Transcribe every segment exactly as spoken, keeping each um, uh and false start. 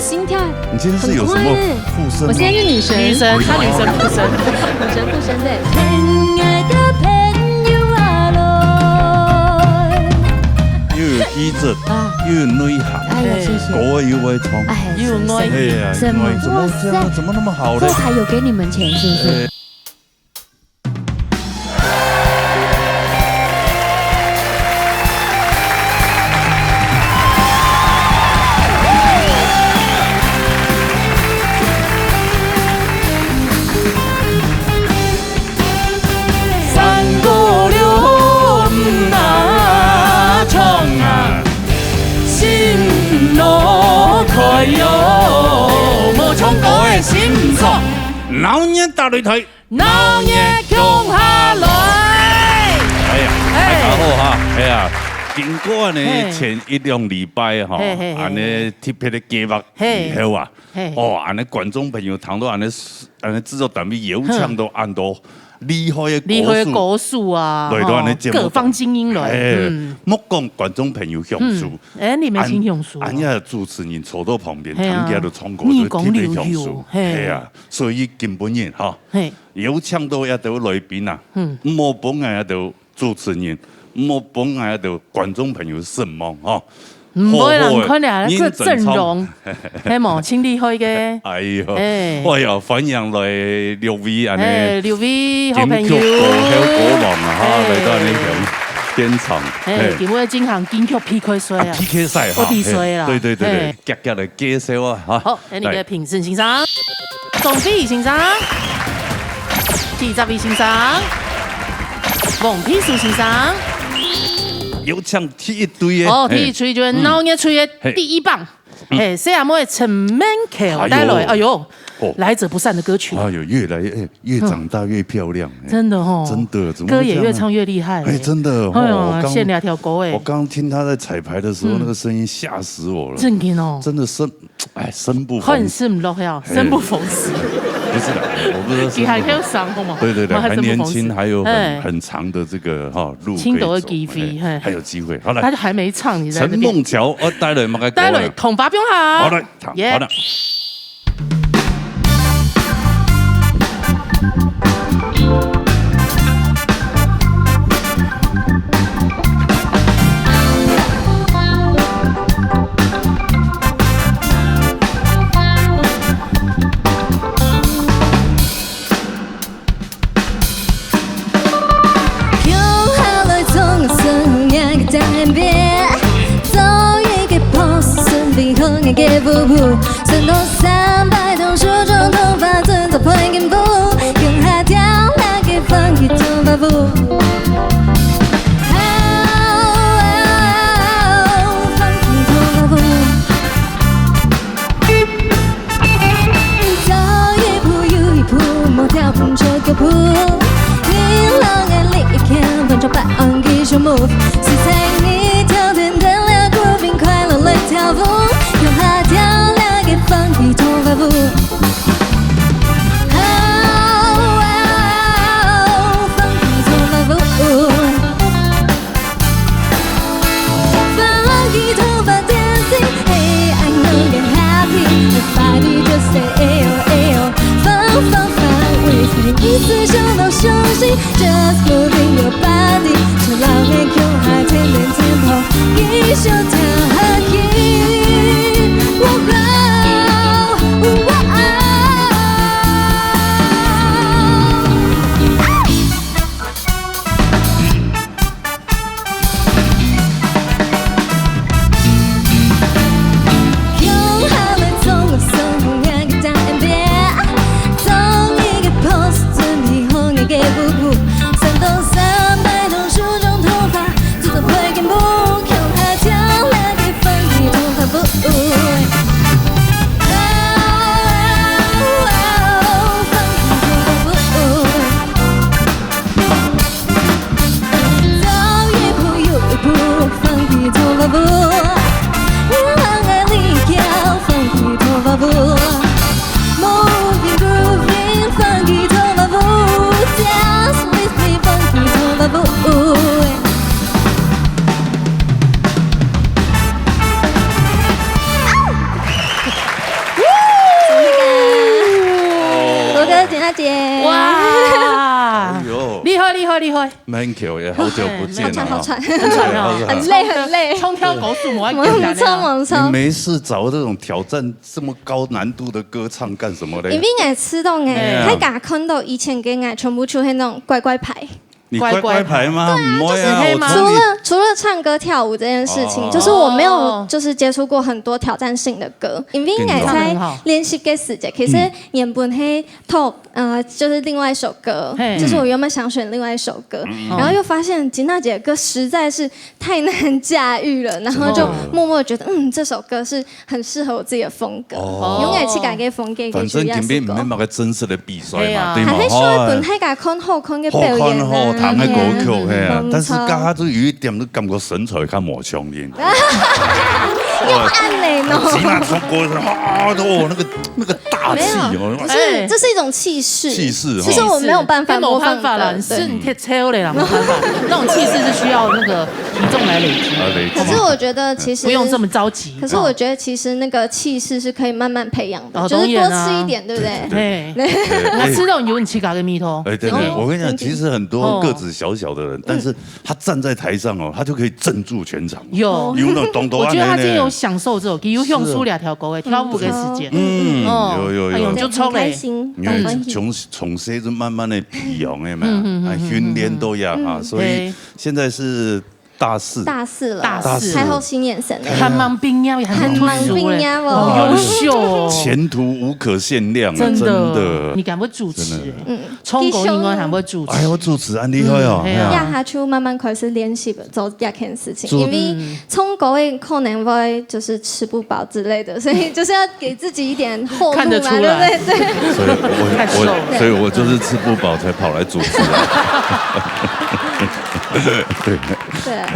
心跳你今天是有什么很快耶。附身吗？我现在是女神。女神，她女神附身。女神附身，对。又有气质，啊。又有内涵，哎呀，谢谢。歌又会唱。哎，又有内涵。谢谢。哎呀，怎么，怎么这样，哇塞。怎么那么好呢？这才有给你们钱，是不是？哎。 鬧熱大擂台。 鬧熱共下來。哎呀，哎。大家好哈，哎呀，經過呢，嘿。前一兩禮拜哈，嘿，嘿，嘿。恁呢特別个計畫嘿。以後啊，嘿。哦，恁呢觀眾朋友聽到恁呢，恁呢製作單位邀請到恁多厲害个歌手，厲害个歌手啊，來到恁呢節目當中。吼，各方精英來，哎，嗯。莫講觀眾朋友享受，嗯，哎，你們真享受哦。恁，恁樣主持人坐到旁邊，嘿啊，聽佢在唱歌，耳公就特別享受。流油，嘿。哎呀，所以今晡日哈，嘿。 邀請到這兜來賓啊，嗯。毋好分𠊎這兜主持人，毋好分𠊎這兜觀眾朋友失望吼。毋會啦，好好个，你看了這陣容，認真唱。係無？真厲害个。哎喲，哎。哎呀，歡迎來六位恁呢。哎，六位好朋友。金曲歌后歌王啊，哈，哎。來到恁呢現場。哎，哎。今晡日進行金曲P K賽啊。啊，P K賽哈，我比賽啦。哎，對，對，對，對，哎。遽遽來介紹啊，哈。好。 哎，你个來。評審先生，鍾飛先生，第十位先生，黃皮書先生。有請第一隊个，哦，嘿。第一隊就係鬧熱隊个第一棒，嗯。嘿，細阿妹陳明喬帶來，哎喲。哎喲，哦。來者不善的歌曲。哎喲，越來越，哎， 越長大越漂亮，嗯。哎，真的吼，真的，怎麼會這樣呢？歌也越唱越厲害。哎，真的，哎喲，吼，我剛，現在那條歌，哎。我剛聽她在彩排的時候，嗯。那個聲音嚇死我了。真的哦。真的生，哎，生不逢時。很生不落呀，哎。生不逢時。不是啦，我不是說生不逢時。你還要上，好嗎？對，對，對，我還生不逢時。還年輕，還有很，哎。很長的這個，哈，路可以走。青島的機會，哎，嘿。還有機會。好，來。她就還沒唱，你在這邊。陳明喬，哦，帶來麼个歌呢？帶來，空發表哈。好，來，好，耶。好的。 共下來唱一首若个大頷鰲，做一個boss，準備好若个舞步，算到三百同手中頭髮，準做背筋舞，共下跳若个funky頭髮舞。好，funky頭髮舞。 走一步又一步，莫跳碰著腳步。你老眼力一看，完全把按繼續move。是在你跳天天亮，grooving快樂來跳舞，用下跳亮个funky頭髮舞。好，funky頭髮舞。 Funky頭髮dancing，嘿，I know you're happy。Everybody just say ayo ayo，fun fun fun with me。你思想到傷心，just moving your body，就讓我共下天天tempo，繼續跳下去。Wow，wow。厲害厲害，蛮久也好久不见了哈。好喘好喘，很喘哦，很累很累。冲跳高速我要我们唱我们唱，没事找这种挑战这么高难度的歌唱干什么嘞？因为我知道哎，大家看到以前个我全部就系那种乖乖牌。你乖乖牌吗？不会啊，黑吗我从你除了除了唱歌跳舞这件事情，哦就是我没有就是接触过很多挑战性的歌，因为我在真的很好练习个时节，其实原本系 top 呃就是另外一首歌嘿，就是我原本想选另外一首歌，然后又发现吉娜姐的歌实在是太难驾驭了，然后就默默觉得嗯这首歌是很适合我自己的风格，哦永远去改个风格，反正今天毋免个。个真实的比赛嘛，嘿啊对嘛？还是好本来个看好看个好表演看好，谈个歌曲，嘿啊嗯，但是没错刚刚就有一点都感觉身材看无像人。按呢喏。吉娜唱歌是啊，哦，那个那个大气哦，不是，这是一种气势，气势哈就是我没有办法这没模仿办法啦，的你是你太超了啦，没办法，那种气势是需要那个体重来累积。啊累积可是我觉得其实不用这么着急。可是我觉得其实那个气势是可以慢慢培养的，哦就是多当然啊吃一点，对不对？嘿，对我吃到有你自家个味道。哎，对对，哦我跟你讲，真的其实很多个子小小的人，但是他站在台上哦，他就可以镇住全场。有有那种动作我觉得他按呢今天有享受这种，有享受两条狗诶，跳舞个时间。嗯，哦有有有哎呦，就抽嘞。因为从从小就慢慢的培养的嘛，啊，训练都要哈，所以对现在是大四，大四了，大四还好新眼神呢，还蛮冰呀，还还蛮冰呀哦。优秀哦。前途无可限量啊，真的你敢不主持？嗯，冲狗应该还会主持。哎，我主持很厉害哦，嗯哎呀呀，他就慢慢开始练习做这件事情，因为冲狗也可能会就是吃不饱之类的，所以就是要给自己一点后路嘛，看得出来对不对？对。所以我太瘦了我所以我就是吃不饱才跑来主持啊。对，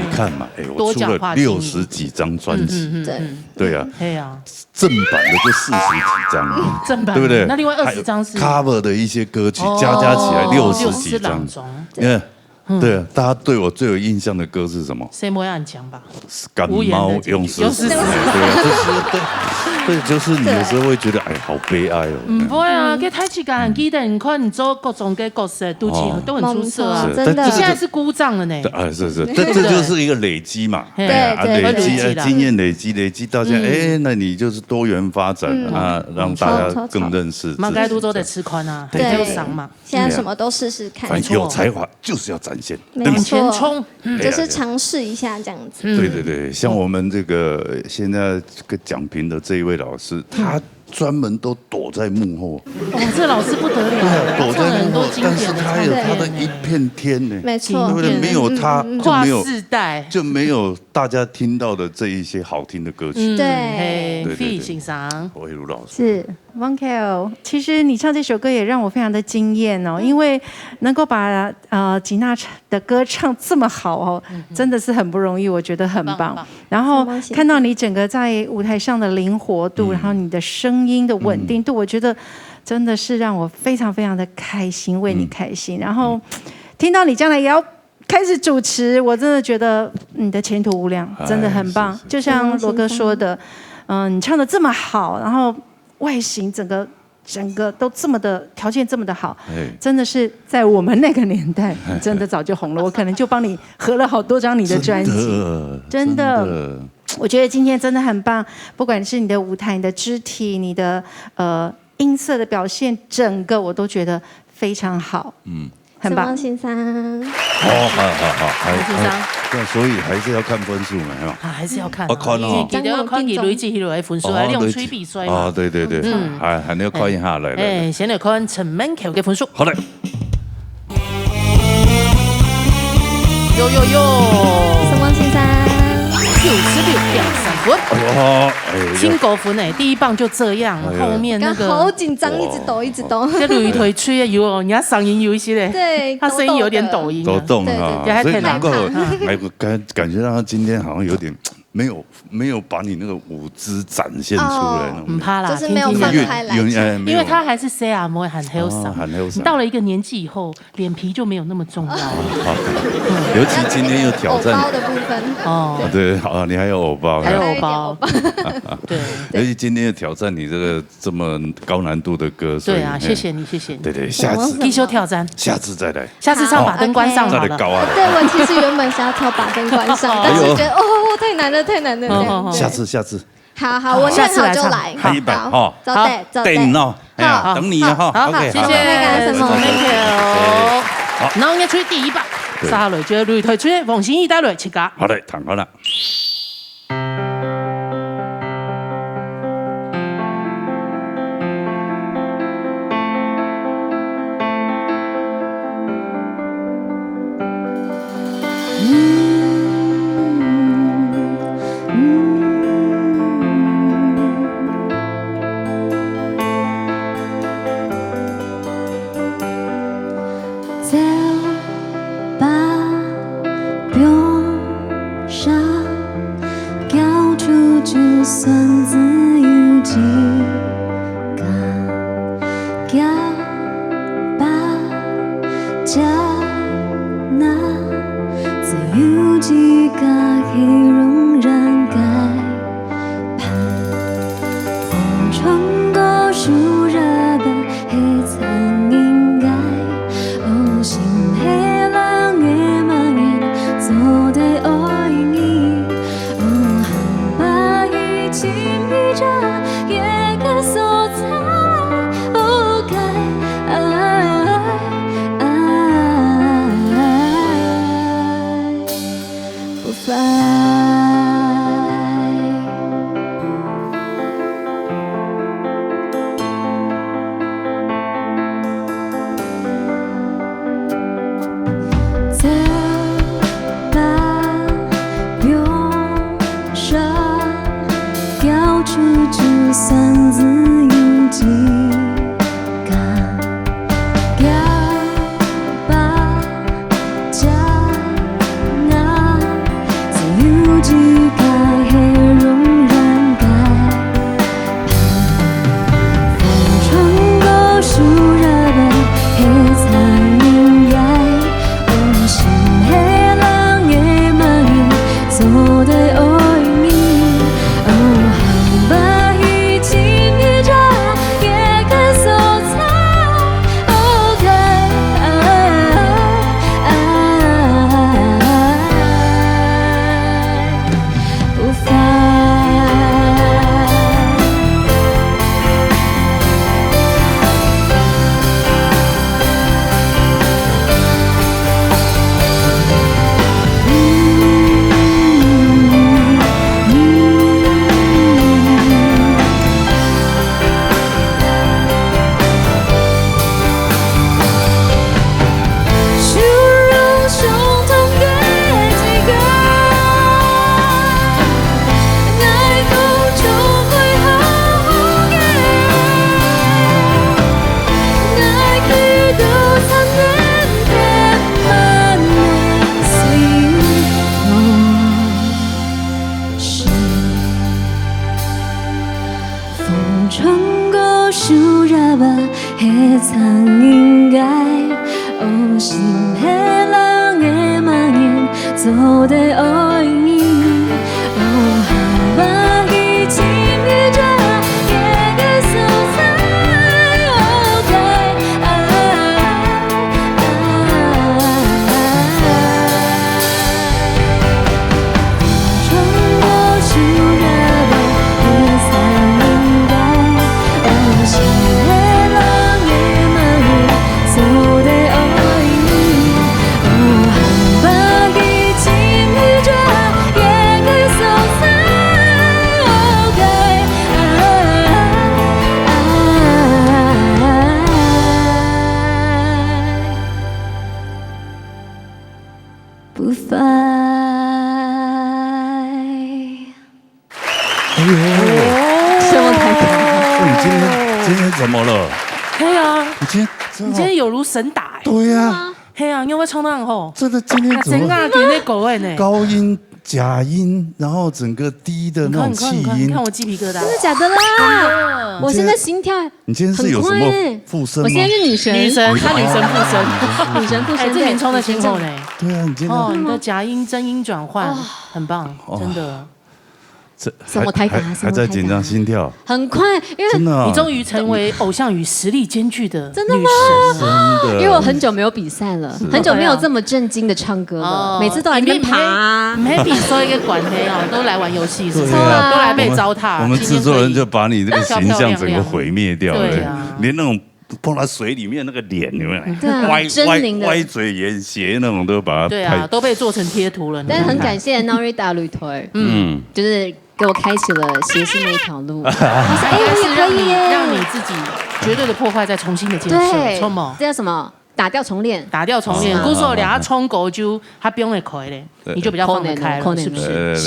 你看嘛，哎，我出多角化经营了六十几张专辑，对，对啊，哎呀，正版的就四十几张，正版对不对？那另外二十张是还有 cover 的一些歌曲，哦加加起来六十几张六十几张，你看，对啊，大家对我最有印象的歌是什么？谁不会按讲吧？感冒用四十，用四十对啊，就是对，对，就是你有时候会觉得，哎，好悲哀哦。唔會啊，佢睇時間很記得，你看你做各種个角色，都哦都很出色啊没。错是真的但你现在是姑丈了呢。对，哎，是是，这这就是一个累积嘛，嘿哎啊，对对累积会累积啦呃经验累积累积到现在，哎，那你就是多元发展啊，让大家更认识自己。马该都做得吃宽啊，对还有伤嘛。现在什么都试试看，反正有才华就是要展现，没对吗？前错，冲，就是尝试一下这样子。对对对，像我们这个现在这个讲评的这一位老师，他专门都躲在幕后，哇，这老师不得了，躲在幕后唱了很多，经典的但是他有他的一片天呢，没错对不对？没有他就跨没有世代，就没有大家听到的这一些好听的歌曲。嗯，对嘿，对对对费先生，我是卢老师，是 Von Kel，其实你唱这首歌也让我非常的惊艳哦，因为能够把呃吉娜的歌唱这么好哦，真的是很不容易，我觉得很棒。棒然后什么形看到你整个在舞台上的灵活度，然后你的声音的稳定度，我觉得真的是让我非常非常的开心，为你开心。然后听到你将来也要开始主持，我真的觉得你的前途无量，哎真的很棒。谢谢就像罗哥说的，嗯，你唱的这么好，然后外形整个整个都这么的条件这么的好，哎，真的是在我们那个年代，你真的早就红了。我可能就帮你合了好多张你的专辑。真的真的真的我觉得今天真的很棒，不管是你的舞台、你的肢体、你的呃音色的表现，整个我都觉得非常好，嗯，很棒沈光。先生，好好好好，还先生还对，所以还是要看分数嘛，是吧？啊，还是要看啊，要看哦因为记得要看佢累积起来的分数，哦还用对吹比赛哦，嘛。对对对，嗯还还要看一下来来来，哎，先来看陈曼球的分数，好嘞，有有有，沈光先生，九十六点三分，哎呦，哎呦，挺高分哎，第一棒就这样，哎呦后面那个刚好紧张，一直抖，一直抖。这擂台吹的有哦，人家嗓音有一些嘞，对，他声音有点抖音啊，抖动啊，对，还所以难怪太难看我还有感感觉到他今天好像有点没有没有把你那个舞姿展现出来那种。毋怕啦，就是没有天天放开来有有哎，没有因为他还是細阿妹，還後生。哦還後生你到了一個年紀以後，臉皮就沒有那麼重要了。尤其今天又挑戰偶包的部分，哦，啊，对，好，你还有偶包，還有還有一點偶包偶包，对，尤其今天又挑战你这个这么高难度的歌，所以对啊，嘿谢谢你，谢谢你。对对，下次继续挑战，下次再来，下次唱把灯关上好了。再来搞啊。对，我其实原本想要挑把灯关上，但是觉得哦，太难了，太难了。好好好对下次下次，好好，我练好就来。还一百好哈，招待招待，等你哦，哎呀，好等你啊哈好，OK，好那个什么好，thank you。好，然後應該出第一把，對下來就擂台出王心怡帶來自家。好嘞，躺好了。走吧，放下，交出就算自由自家。行吧，接納，自由自家係勇敢个。 風吹過樹葉，係殘忍个。哦，心係冷个，麼人做得愛你？哦，好吧，一起回家，一個所在，哦，該愛，愛。 不烦。走吧，不用说，要出去算自由自家。 行吧，接納，自由自家係勇敢个。風吹過樹葉，係殘忍个。哦，心係冷个，麼人做得愛你？哦，好吧，一起回家。 一個所在，哦，該愛，愛，不煩。 風吹過樹葉啊，係殘忍个，哦，心係冷个，麼人做得愛你？哦，好吧，一起回家，一個所在，哦，該愛。 不烦。哎呦，这么抬头。哦，你今天今天怎么了？嘿啊，你今天真的你今天有如神打哎。对呀，嘿啊，你有没有唱到很好？真的今天怎么真啊，给那狗哎呢？高音假音，然后整个低的那种气音。你看，你看，你看，你看我鸡皮疙瘩。真的假的啦？真的。我现在心跳，你今天是有什么很快欸。附身吗？我现在是女神。女神，她女神附身。女神附身，哎，这对，女神附身。对啊，你今天哦，你的假音真音转换，哦。很棒，哦。真的。这什么台达？还，还，什么台达？还在紧张，心跳。很快，因为真的啊。你终于成为偶像与实力兼具的真的吗？女神了。真的。因为我很久没有比赛了，是。很久没有这么震惊的唱歌了，哦，每次都在那边爬啊。你没，你没比赛个关系哦，都来玩游戏是不是？对啊。都来被糟蹋，我们，我们制作人就把你这个形象整个毁灭掉了，今天可以漂漂亮亮。对啊。连那种碰到水里面那个脸有没有？对啊，歪，狰狞的。歪，歪嘴斜斜那种都把它拍。对啊，都被做成贴图了，你看看。但是很感谢 Norita 旅团，嗯。就是给我开启了谐星的一条路。我想，哎，我也可以耶。应该是让你，让你自己绝对的破坏再重新的建设，对，错吗？这叫什么？打掉重练。打掉重练，哦。故所两个冲狗就他不用得开嘞，对。你就比较放得开了，可能，可能。是不是？对，对，对。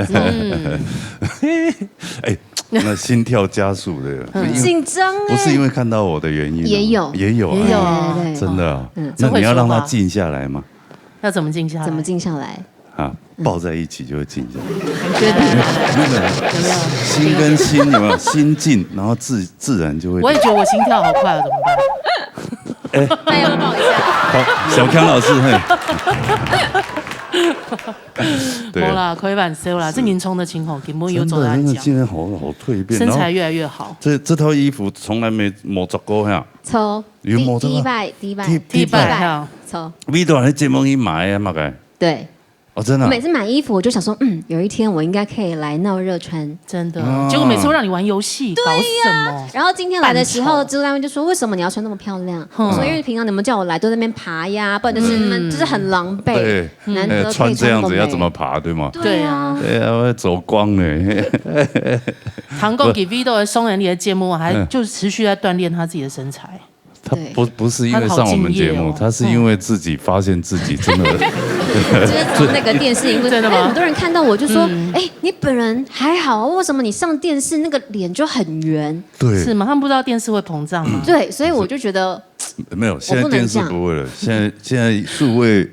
是，是。嗯。哎，那心跳加速的，嗯。因为紧张哎。不是因为看到我的原因啊，也有。也有啊，也有。对，对，对。真的啊。嗯。那你要让它静下来吗？要怎么静下来？怎么静下来？啊，抱在一起就会静下来。对，对，对。那个有没有？心跟心有没有？心静，然后自，自然就会。我也觉得我心跳好快哦，怎么办？哎。那要不要抱一下？好，小康老师，嘿。对。好啦，开玩笑啦，这年轻的情况根本有做得真的，真的，讲。今天好，好蜕变，身材越来越好。然后这，这套衣服从来没，没着过哈。错，有没有这个？第，第一摆，第一摆。第，第一摆。第一摆哈。错。你都来节目去买啊，嘛个？对。哦，真的啊？我每次买衣服，我就想说，嗯，有一天我应该可以来闹热穿。真的，哦。结果每次都让你玩游戏，对呀。搞什么？然后今天来的时候，扮丑。制作单位就说，为什么你要穿那么漂亮？嗯。我说，因为平常你们叫我来都在那边爬呀，不然就是你们，嗯。就是很狼狈，对。难得可以穿这样子要怎么爬，穿那么漂亮。对吗？对啊。对啊，我要走光了。唐凤给 Vito 的双人里的节目，还，嗯。就是持续在锻炼他自己的身材。 他不，对。不是因为上我们节目，他好敬业哦。他是因为自己发现自己真的就是从那个电视荧幕，真的吗？哎，很多人看到我就说，嗯。哎，你本人还好，为什么你上电视那个脸就很圆？对。是吗？他们不知道电视会膨胀吗？对，所以我就觉得没有，现在电视不会了，我不能这样。现在，现在数位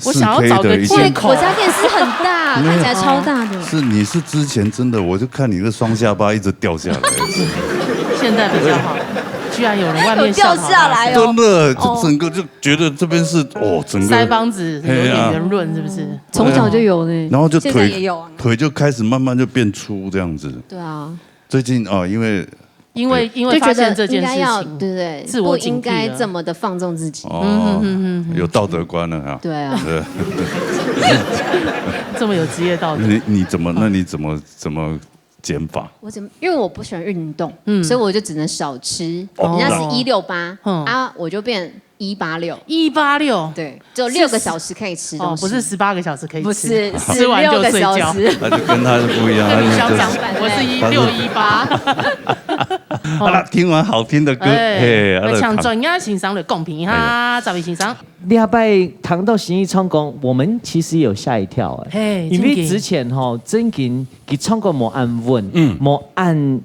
我想要找个借口。四K的一些，我家电视很大，没有。看起来超大的。是，你是之前真的，我就看你那双下巴一直掉下来。现在比较好，居然有人外面笑他。有掉下来哦。真的，就整个就觉得这边是，哦，整个，哦。腮帮子有点圆润，是不是？嘿啊。从小就有呢。然后就腿，现在也有啊。腿就开始慢慢就变粗这样子。对啊。最近，哦，因为因为，因为发现这件事情，就觉得应该要，对，对，自我警惕了。不应该这么地放纵自己。哦，嗯，嗯，嗯，嗯，嗯。有道德观了哈。对啊。对。这么有职业道德。你，你怎么，那你怎么，怎么减法？我怎么，因为我不喜欢运动，嗯。所以我就只能少吃。哦。人家是一六八，嗯。啊，我就变一八六。一八六。对。 只有六个小时可以吃东西。哦，不是十八个小时可以吃，不是，吃完就睡觉。十六个小时。那就跟他是不一样，跟你相反，他是就是我是一六一八。好了，听完好听的歌，哎，嘿，那像專业先生的公平哈，哎呦。这位先生。礼拜谈到新意唱功，我们其实有吓一跳哎，嘿，因为之前吼，真的。真的，佢唱歌无恁稳，嗯。无恁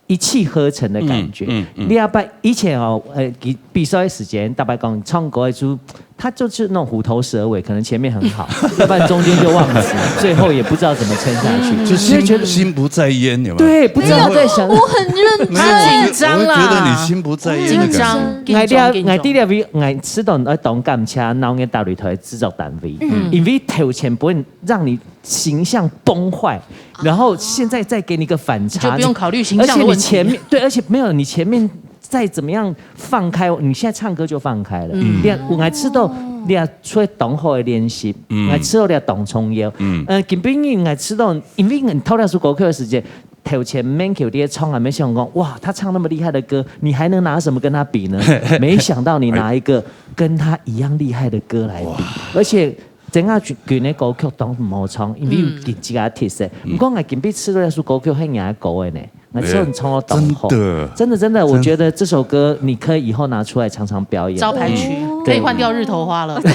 一气呵成的感觉。嗯，嗯，嗯。你要不以前哦，呃，比，比赛的时间，大家讲唱歌的时候，他就是那种虎头蛇尾，可能前面很好，要不然中间就忘词，最后也不知道怎么撑下去。嗯。就心，就觉得心不在焉，有没有？对，不知道在想。没有，我很认真。没有，我觉，紧张啦。我觉得你心不在焉的感觉。紧张，紧张，紧张。我知道，我知道，我知道，我知道，我知道。嗯。因为头前不会让你形象崩坏，然后现在再给你一个反差，你就不用考虑形象的问题。而且你前面，对，而且没有，你前面再怎么样放开，你现在唱歌就放开了。嗯。你看，我还知道你要出来当好的练习，嗯。我还知道你要当重要。嗯。呃，今晡日我还知道，因为你偷那首歌曲的时间，头前面有些唱，还没想讲，哇，他唱那么厉害的歌，你还能拿什么跟他比呢？没想到你拿一个跟他一样厉害的歌来比，哇。而且 真个近个歌曲都毋好唱，因為有自家个特色。嗯。毋過𠊎今晡日試著一首歌曲，係𠊎个歌个呢，𠊎唱，哎，唱到當好。真的。真的，真的，我覺得這首歌你可以以後拿出來常常表演。招牌曲，嗯。可以換掉日頭花了。對。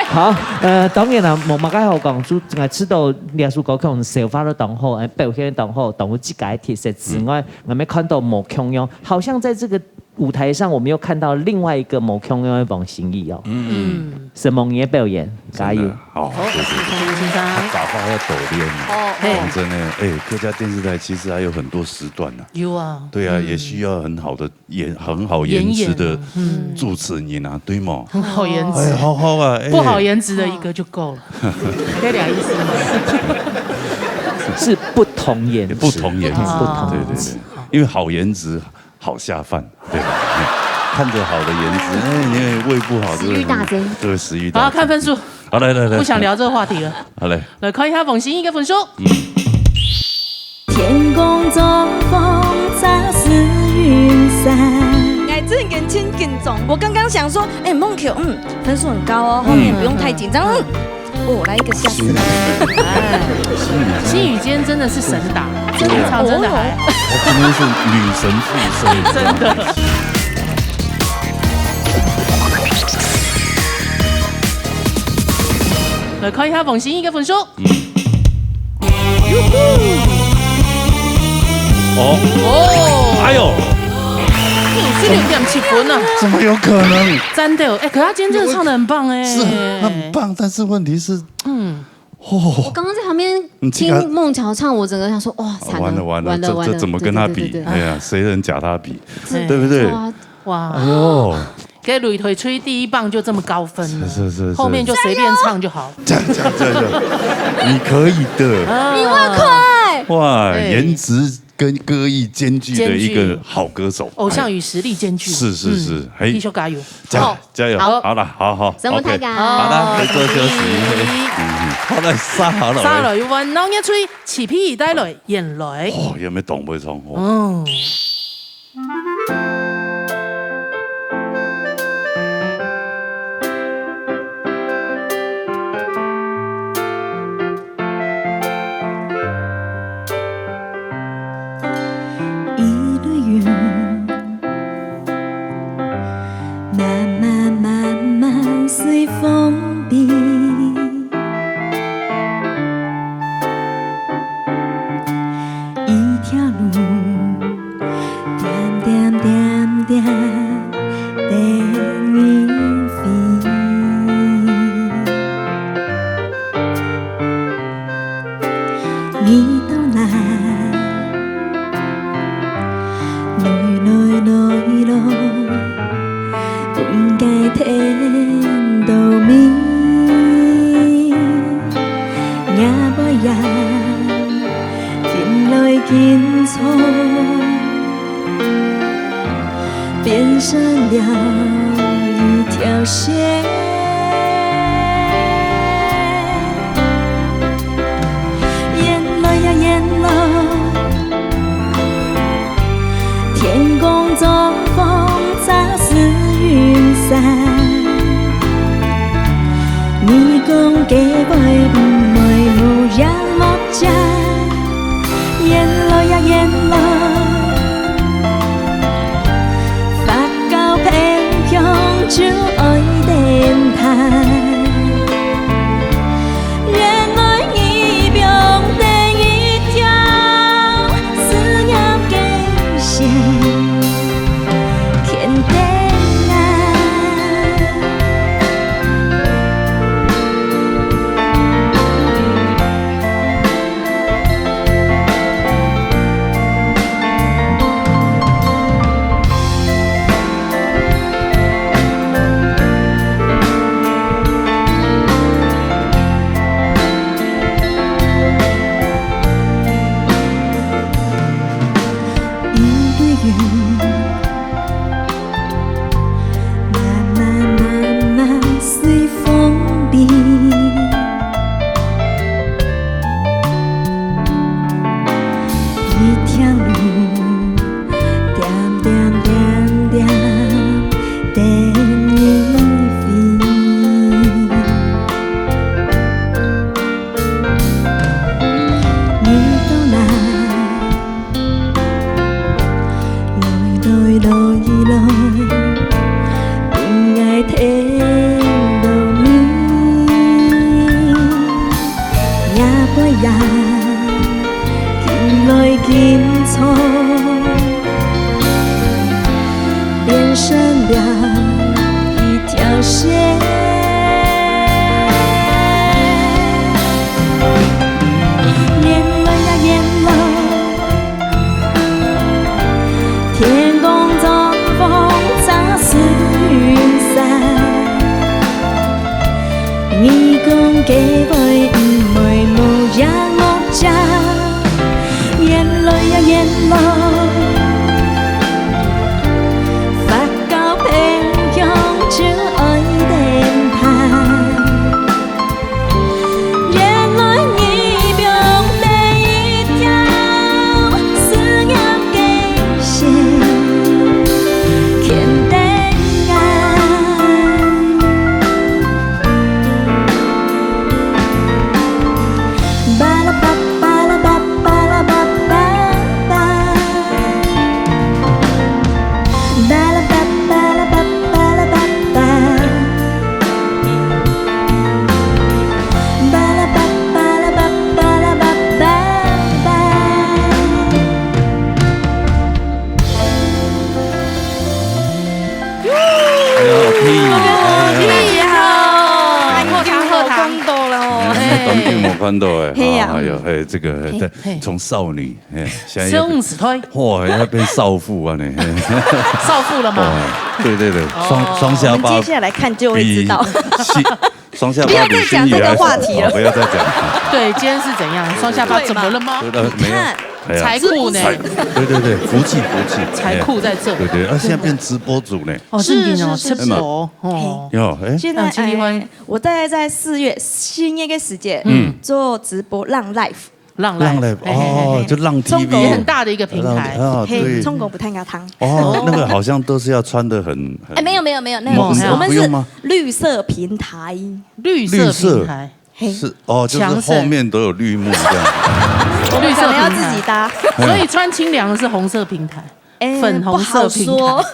好，呃，當然啦，無麼个好講，就𠊎試著這首歌曲，消化得當好，哎，表現得當好，當有自家个特色之外，嗯。𠊎也看到無共樣，好像在這個舞台上我们又看到另外一个無共樣个黃心怡哦。嗯，承蒙你个表演，加油！真的，哦，謝謝。陳先生。他打發要抖练了，哦，嘿。講真的，哎，客家電視台其實還有很多時段呢。有啊。對啊，嗯。也需要很好的演，很好顏值的演員啊，嗯。主持人啊，對嗎？很好顏值。哎，好好啊，哎。不好顏值的一個就夠了。可以了解意思嗎？是不同顏值。不同顏值，啊。對，對，對。因為好顏值好下飯，對吧？哎，看著好的顏值，哎，你胃不好，食慾大增。對，食慾大增。好，看分數。好，來，來，來。不想聊這個話題了。好，來。來看一下黃心怡个分數。嗯。天公作風，雜事雲散。哎，這個真緊張。我剛剛想說，哎，孟喬，嗯，分數很高哦，後面不用太緊張。嗯。 哦，來一個嚇死人。哎，心怡今天真的是神打，真的唱真的好。她今天是女神附身，真的。來看一下黃心怡个分數。嗯。哦。哦。哎喲。嗯，是六點七分啊。怎麼有可能？真的哦，哎，可她今天真的唱得很棒哎。是，很棒，但是問題是，嗯。 哦。我剛剛在旁邊聽孟喬唱，我整個想說，哇，慘了，完了，完了，完了，這，這怎麼跟她比？對，對，對，對，對。哎呀，誰能假她比？對。對不對？哇。哇。哎喲。給擂台吹第一棒就這麼高分了，是，是，是，是。後面就隨便唱就好。加油！加油，加油！你可以的。啊。一萬塊。哇，哎。顏值跟歌藝兼具的一個好歌手。兼具。偶像與實力兼具。哎。是，是，是。嗯，哎。繼續加油。加，好。加油。好。好了，好，好，承蒙大家。OK。好了，來做休息。嗯，好，來，沙好了。沙來，換鬧熱隊，徐碧怡帶來眼淚。哦，有沒有懂不懂？哦。嗯。一蕊雲，慢慢，慢慢隨風飛。一條路， 點點點點等你飛。你到哪？來來來來，分𠊎跈到尾。若無也緊來緊坐， 變成了一條線。沿路呀沿路，天公作風，雜事雲散。你講該位毋會無影無跡。 沿路呀沿路，發高偏鄉就愛等待。願愛你放等一條思念个線，牽等𠊎。一个月，慢慢慢慢随风飞。 一条路，点点点点等你飞。你到哪？来来来来，分𠊎跈到尾。若無也 緊來緊坐，變身邊一條線。沿路呀沿路，天公作風在水上。義工計畫毋會無影無跡。沿路呀沿路，發 到偏鄉就愛等待。原來義工每一條思念的線牽等𠊎。巴拉巴，巴拉巴，巴拉巴，巴拉巴。 巴拉巴，巴拉巴，巴拉巴，巴。巴拉巴，巴拉巴，巴拉巴，巴，巴。哎呀，好聽哦。哎呀。哎呀，好聽，好聽。感動了哦。哎，當久無看到哎。嘿呀。哎呀，哎，這個，嘿，嘿。從少女 哎，現在要，少女時代。哇，要變少婦啊呢。少婦了嗎？哇，對對對，雙，哦。双下巴，我們接下來看就會知道。比心，雙下巴比心裡還少。不要再講這個話題了。哦，不要再講。對，今天是怎樣？雙下巴怎麼了嗎？對，呃，沒有。你看，哎呀，財庫呢？財，對對對，福氣福氣。財庫在這。哎，對對，啊，現在變直播主呢。哦，正經哦，是，是，是。直播，哦。有，哎。現在，啊，這地方，哎，我大概在四月，新年的時節，嗯。做直播，浪live。 浪live。浪live，嘿，嘿，嘿，哦，嘿。就浪T V。中國。也很大的一个平台。浪，啊，嘿，對。中國不太敢談。哦，那個好像都是要穿得很，很，哎，沒有，沒有，沒有，那個不是，哦，沒有。我們是綠色平台。綠色平台。綠色。嘿。是，哦，就是後面都有綠幕這樣。強勢。綠色平台。我們可能要自己搭。所以穿清涼的是紅色平台。 哎，粉紅色平台。不好說。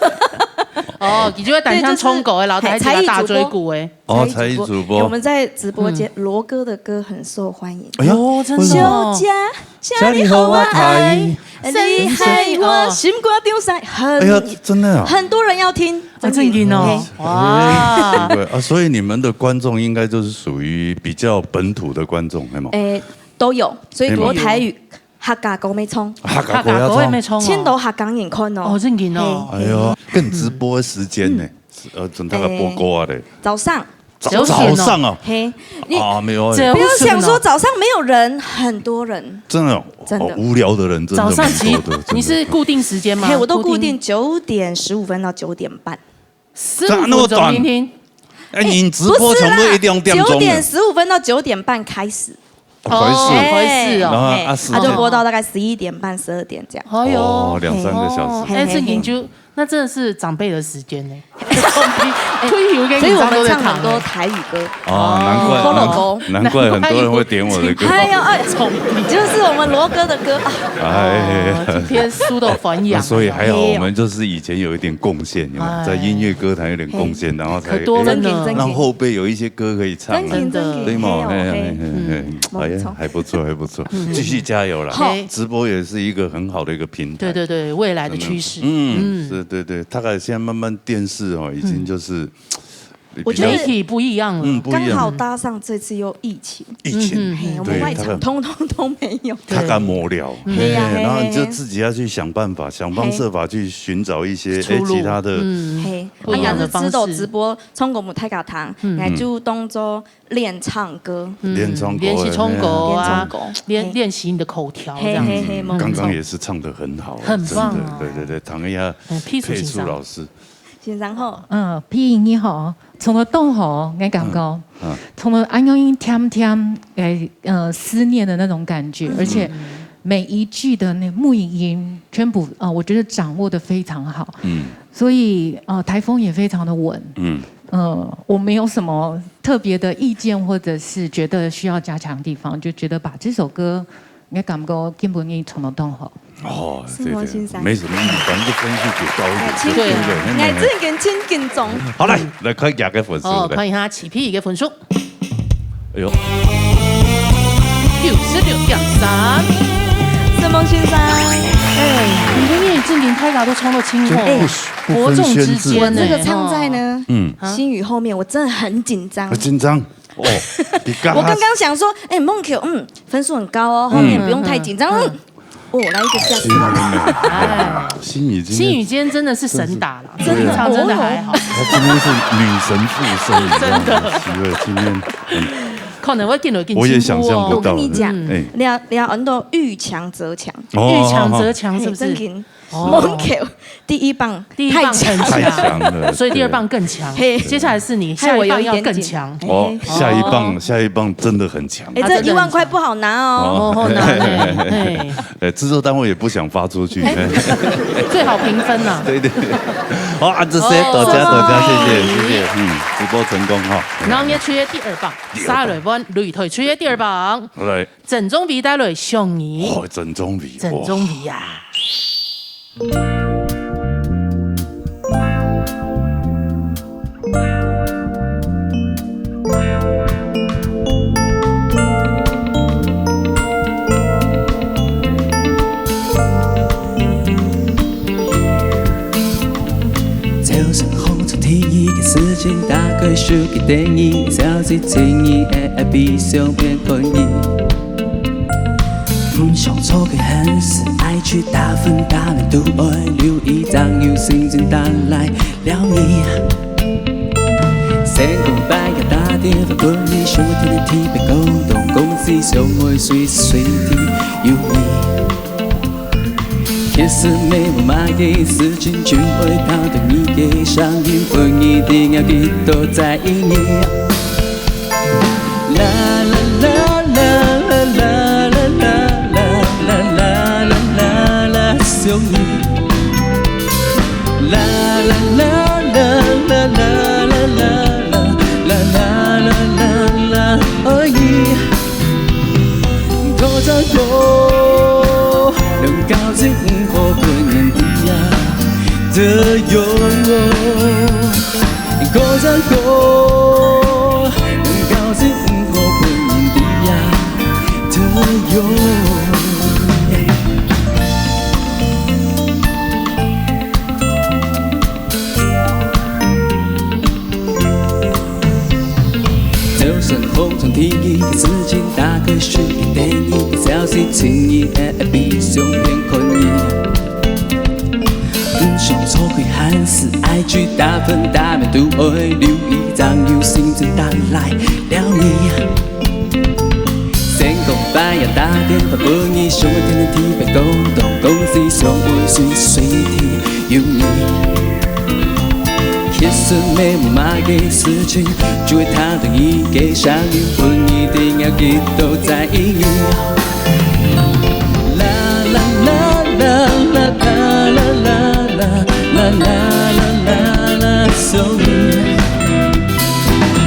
哦，你就會等像中國的，對，就是，然後台灣大追股的。嘿，才藝主播。哦，才藝主播。才藝主播。哎，我們在直播間，嗯。羅哥的歌很受歡迎。哎呀，哦，真的哦。小姐，請你好啊，愛，你害我心肝中塞，很，哎呀，真的啊。很多人要聽，啊，真的。真的哦。嘿。哇。哎，難怪啊，所以你們的觀眾應該就是屬於比較本土的觀眾，係嗎？哎，都有，所以羅台語 客家歌也唱。客家歌也唱。客家歌也唱哦。盡多客家人看哦。哦，正經哦。嘿，哎喲，嘿。該直播个時間呢？嗯。呃，準大概播歌啊咧。哎，早上。早，九點哦。早上啊。嘿，你啊，沒有欸。不要想說早上沒有人，很多人。真的哦，真的。哦，無聊的人真的蠻多的，早上幾，真的。你是固定時間嗎？嘿，我都固定。固定九點十五分到九點半。十五分鐘聽聽。這，那麼短。哎，你直播差不多一兩點鐘呢。不是啦，九點十五分到九點半開始。 哦，開始。哦，開始哦。然後，嘿，啊，時間。他就播到大概十一點半、十二點這樣。哎喲。哦，兩三個小時。哦，哎，嘿，嘿，嘿。這研究，那真的是長輩的時間呢。退休跟演唱都在談。所以我們唱很多台語歌。哦，難怪，哦。難怪很多人會點我的歌。哎喲，哎，就是我們羅哥的歌啊。哎。哦，今天輸到還陽。那所以還好，我們就是以前有一點貢獻，有沒有？哎。在音樂歌壇有點貢獻，嘿。然後才，可多了呢。哎，讓後輩有一些歌可以唱啊。真的。真的。對嘛，嘿，嘿，嘿，嘿，嘿。嗯。哎呀，沒錯。還不錯，還不錯。嗯。繼續加油啦。好。直播也是一個很好的一個平台。對，對，對，未來的趨勢。真的。嗯，嗯。是，對，對，大概現在慢慢電視哦，已經就是，嗯。我覺得比較，媒體不一樣了。嗯，不一樣。剛好搭上這次又疫情。疫情。嗯哼。嘿，我們外場通通都沒有。對，大概，大概無聊。嗯。嘿呀，嘿，嘿，嘿。嘿，然後你就自己要去想辦法，想方設法去尋找一些，出路。哎，其他的。嗯。嘿，不一樣的方式。啊，若係知道直播 唱歌毋太敢聽，嗯。𠊎就當做練唱歌。嗯，練唱歌，練習唱歌啊，練唱歌。練，嘿。練習你的口條這樣子。嘿，嘿，嘿，嗯。剛剛也是唱得很好，很棒啊。真的，對，對，對，唐一下，嗯，佩楚先生。佩楚老師。先生好。嗯，佩你好，唱到當好，𠊎感覺。嗯，嗯。唱到恁樣甜甜，哎，呃，思念的那種感覺，嗯。而且每一句的那母語音，全部，呃，我覺得掌握得非常好。嗯。所以，呃，台風也非常的穩。嗯。 呃，我沒有什麼特別的意見，或者是覺得需要加強的地方，就覺得把這首歌，應該感覺根本你唱得當好。哦，對，對，是嗎，先生？沒什麼意義，反正就分數給高一點，哎，對不對？請，哎，這個真緊張。好，來，來看一下个分數，哦，來。看一下七P个分數。哎喲。九十六點三。沈夢先生。哎，你看，因為正經大家都唱到清楚，就不，不分軒輊。伯仲之間呢。我這個唱在呢，嗯。心宇後面，我真的很緊張。很緊張哦，你剛剛，我剛剛想說，哎，孟喬，嗯，分數很高哦，後面不用太緊張，嗯，哦，來一個嚇死人。哎，心宇今天，心宇今天真的是神打了，真的，唱真的還好。他今天是女神附身一樣的，真的。是不是？今天，嗯，可能會更有更進步哦。我也想象不到的。我跟你講，嗯。哎。聊，聊很多遇強則強。哦，遇強則強是不是？嘿，正經。哦。孟喬第一棒第一棒很強，太強。太強了，所以第二棒更強。嘿。接下來是你，害我有一點緊。下一棒要更強。哦，下一棒，哦。下一棒真的很强。哎，啊，這一萬塊不好拿哦。真的很強。哦，好難欸，嘿。哎，製作單位也不想發出去。哎，最好平分啊。對，對，對。好，啊，這些，哦，多謝，多謝，謝謝，謝謝，嗯，直播成功哈。然後你要吹第二棒，沙雷灣擂台吹第二棒。來。 鄭中偉帶來《想你》。哦，鄭中偉，鄭中偉啊。早上紅從天一个時間，打開手機電影，消息請你，A B相片看你。 毋想錯過限時，愛去打分打面都愛留意，正有心情打來撩你。先講拜个打電話分你，想我天天特別感動，公司想愛隨時隨地有你。其實沒有麼个事情，就會聽到你个聲音，分你定要記得在意你。 啦啦啦啦啦啦啦啦啦啦啦啦啦，想你。啦啦啦啦啦啦啦啦啦啦啦啦啦，愛你。高山歌，能高兴，我个年纪啊，这有我。 高山歌，能高兴，毋好分人知啊，这有。就算风中天气个事情，打开手机电影，小心情意，A B相片看你。 毋想錯過限時，愛去打分打面都愛留意，正有心情打來撩你。先講拜啊，打電話分你，想我天天特別感動，公司想愛隨時隨地有你。其實沒有麼个事情，就會聽到你个聲音，分你定要記得在意你。 啦啦啦啦啦啦啦啦啦啦啦啦啦，想你。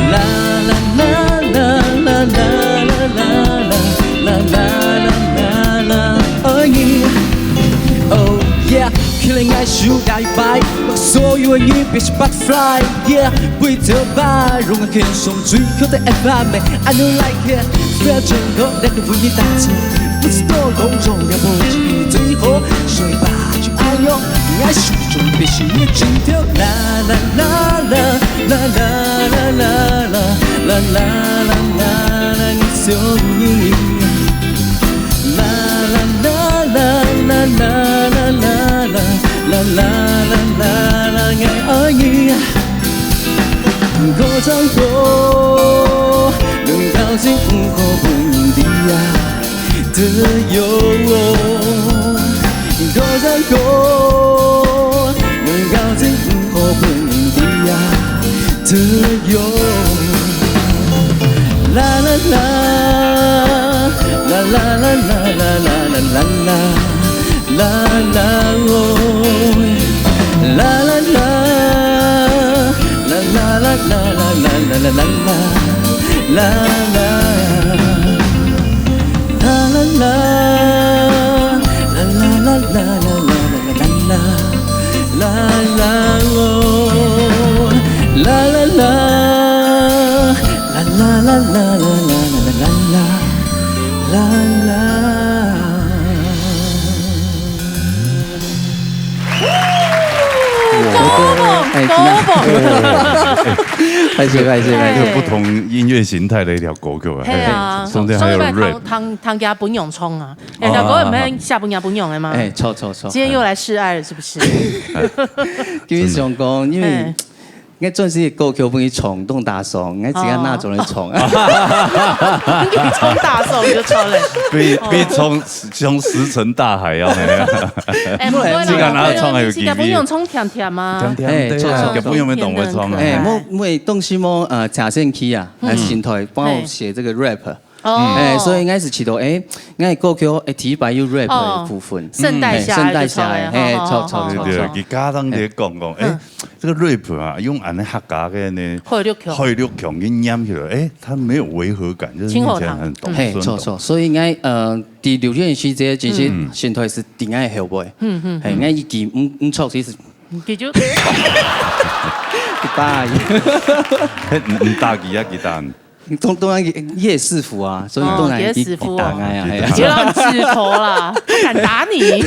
啦啦啦啦啦啦啦啦啦啦啦啦啦，愛你。Oh yeah，起來愛手搖一擺，把所有的人變成butterfly。 Yeah，飛走吧，讓我牽上最好的F M，I don't like it。不要爭口，那個問題打錯，不知道公眾要不要最好，所以吧，就愛用，愛手中必須你盡頭。啦啦啦啦啦啦啦啦啦啦啦啦啦，你想你。啦啦啦啦啦啦啦啦啦啦啦啦啦，愛愛你。 高山歌，能高興，毋好分人知啊，這有我。高山歌，能高興，毋好分人知啊，這有我。啦啦啦，啦啦啦啦啦啦啦啦啦。 啦啦哦，啦啦啦，啦啦啦啦啦啦啦啦啦啦啦啦，啦啦啦，啦啦啦啦啦啦啦啦啦啦，啦啦哦，啦啦啦，啦啦啦啦啦啦啦啦啦。 啦啦。哎，高不？歹勢，歹勢，歹勢。哎。有不同音乐形态的一條歌曲啊，係啊，嘿，中間還有上禮拜 rap。聽，聽，聽佢分娘唱啊，哎，哦，那個毋係下半夜分娘个嘛？哎，著，著，著。今天又來示愛了，是不是？基本上講，因為哎。 𠊎專輯个歌曲分佢唱，當打爽，𠊎自家拿轉來唱。哦。你唱打爽就著了。比，比從，從石沉大海要那樣。哎，毋會啦，自家拿來唱還有機會。自家分娘唱甜甜嘛。甜甜的啊，哎，著，著，著。自家分娘也當會唱啊。哎，無，無，當時無，呃，謝勝基啊，嗯。還有新台幫我寫這個rap。 哦。哎，所以𠊎係試著，哎，𠊎个歌曲，哎，第一擺有rap个部分。哦，順帶下來就唱了，哎，順帶下來，嘿，哦，著，著，哦，著，著。對，對，佢家長在講講，哎，嗯。這個rap啊，用恁樣客家个呢，海陸腔。海陸腔去念起來，哎，它沒有違和感，就是聽起來很通順。真好聽。嘿，著，著。所以𠊎，呃，第六件事這，其實嗯。現在是頂愛後背。嗯，嗯，嘿，嗯。𠊎已經，嗯，嗯，著，其實佢就一把而已。嘿，你，你打佢啊，佢打你。 當，當然也，也師傅啊，所以當然一定，哦，也師傅哦。一定打啊，嘿啊。別亂指頭啦，不敢打你。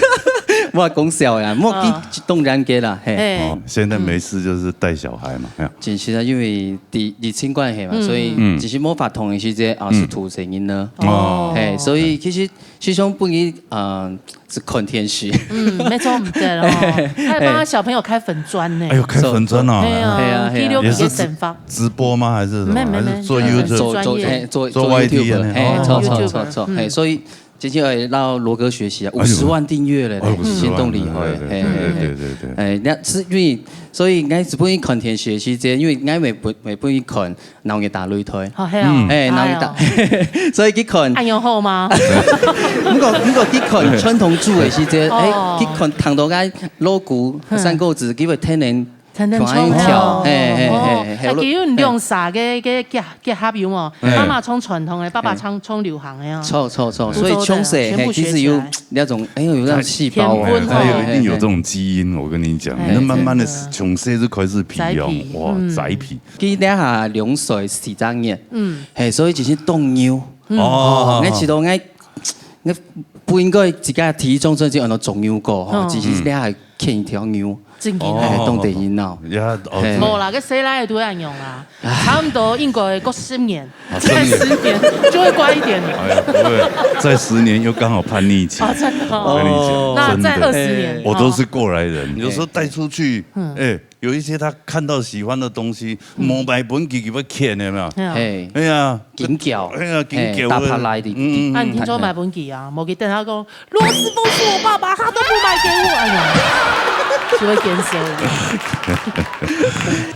我講笑呀，莫去，嗯。當然个啦，嘿。嘿。哦，現在沒事就是帶小孩嘛，嘿啊。其實啊，因為疫，疫情關係嘛，嗯。所以嗯。其實無法通个時節啊，嗯。係渡細人仔。哦。嘿，所以其實，其實本來，呃， 係看電視。嗯，沒錯，毋對咯。他還幫他小朋友開粉專呢。哎呦，開粉專哦。對啊，對啊，對啊。第六名的沈芳。也是直，直播嗎？還是什麼？沒，沒，沒，還是做YouTube？就是專業。做，做，哎，做，做做Y T的，YouTube，嘿，哦。做，做，YouTube，做，做，嗯。嘿，所以這就要摎羅哥學習啊，哎呦。五十萬訂閱了呢，哎呦，五十萬，真厲害，對，對，嘿，嘿，嘿。對，對，對，對。哎，該係因為，所以𠊎係本來看電視个時節，因為𠊎每本，每本看 鬧熱大擂台。哦，係哦。嗯。哎，鬧熱大，哎呦。所以去看。恁樣好嗎？毋過，毋過去看傳統劇个時節，哦。哎，去看聽到該鑼鼓、嗯。山歌子，佢會天然天然唱，跳，哦。嘿，嘿，哦。嘿，嘿，啊，其實有兩儕个，个結，結合有無？哎。媽媽唱傳統个，爸爸唱，哎。唱流行个啊。著，著，著，所以從細，嘿，全部學起來。其實有那種，哎呦，有那種細胞哦。天分哦。哎呦，一定有這種基因，我跟你講，哎，那慢慢地，真的。從細就開始培養，宅皮，哇，嗯。宅皮。 佢這下兩歲四隻月，嗯。嘿，所以其實當牛。嗯。哦，哦，𠊎知道𠊎，𠊎不應該自家體重重就按到中牛過吼，哦。其實這下牽一條牛，真緊啊。哎，當得人惱。哦。呀，哦，嘿。無啦，該細倈仔都會恁樣啦，差不多應該過十年，啊，再十年就會乖一點。哎呀，不會，再十年又剛好叛逆期。哦，真的哦。我跟你講，那再二十年，真的。我都是過來人，哦。有時候帶出去，嗯。哎， 有一些他看到喜歡的東西，嗯。無買分佢，佢會譴的嘛。哎呀。嘿。哎呀，緊叫。哎呀，緊叫的。嘿，打拍來的。嗯，嗯，嗯。啊，你聽說買分佢啊，無去等他講，螺螄粉是我爸爸，他都不買給我。哎呀，就會減少了。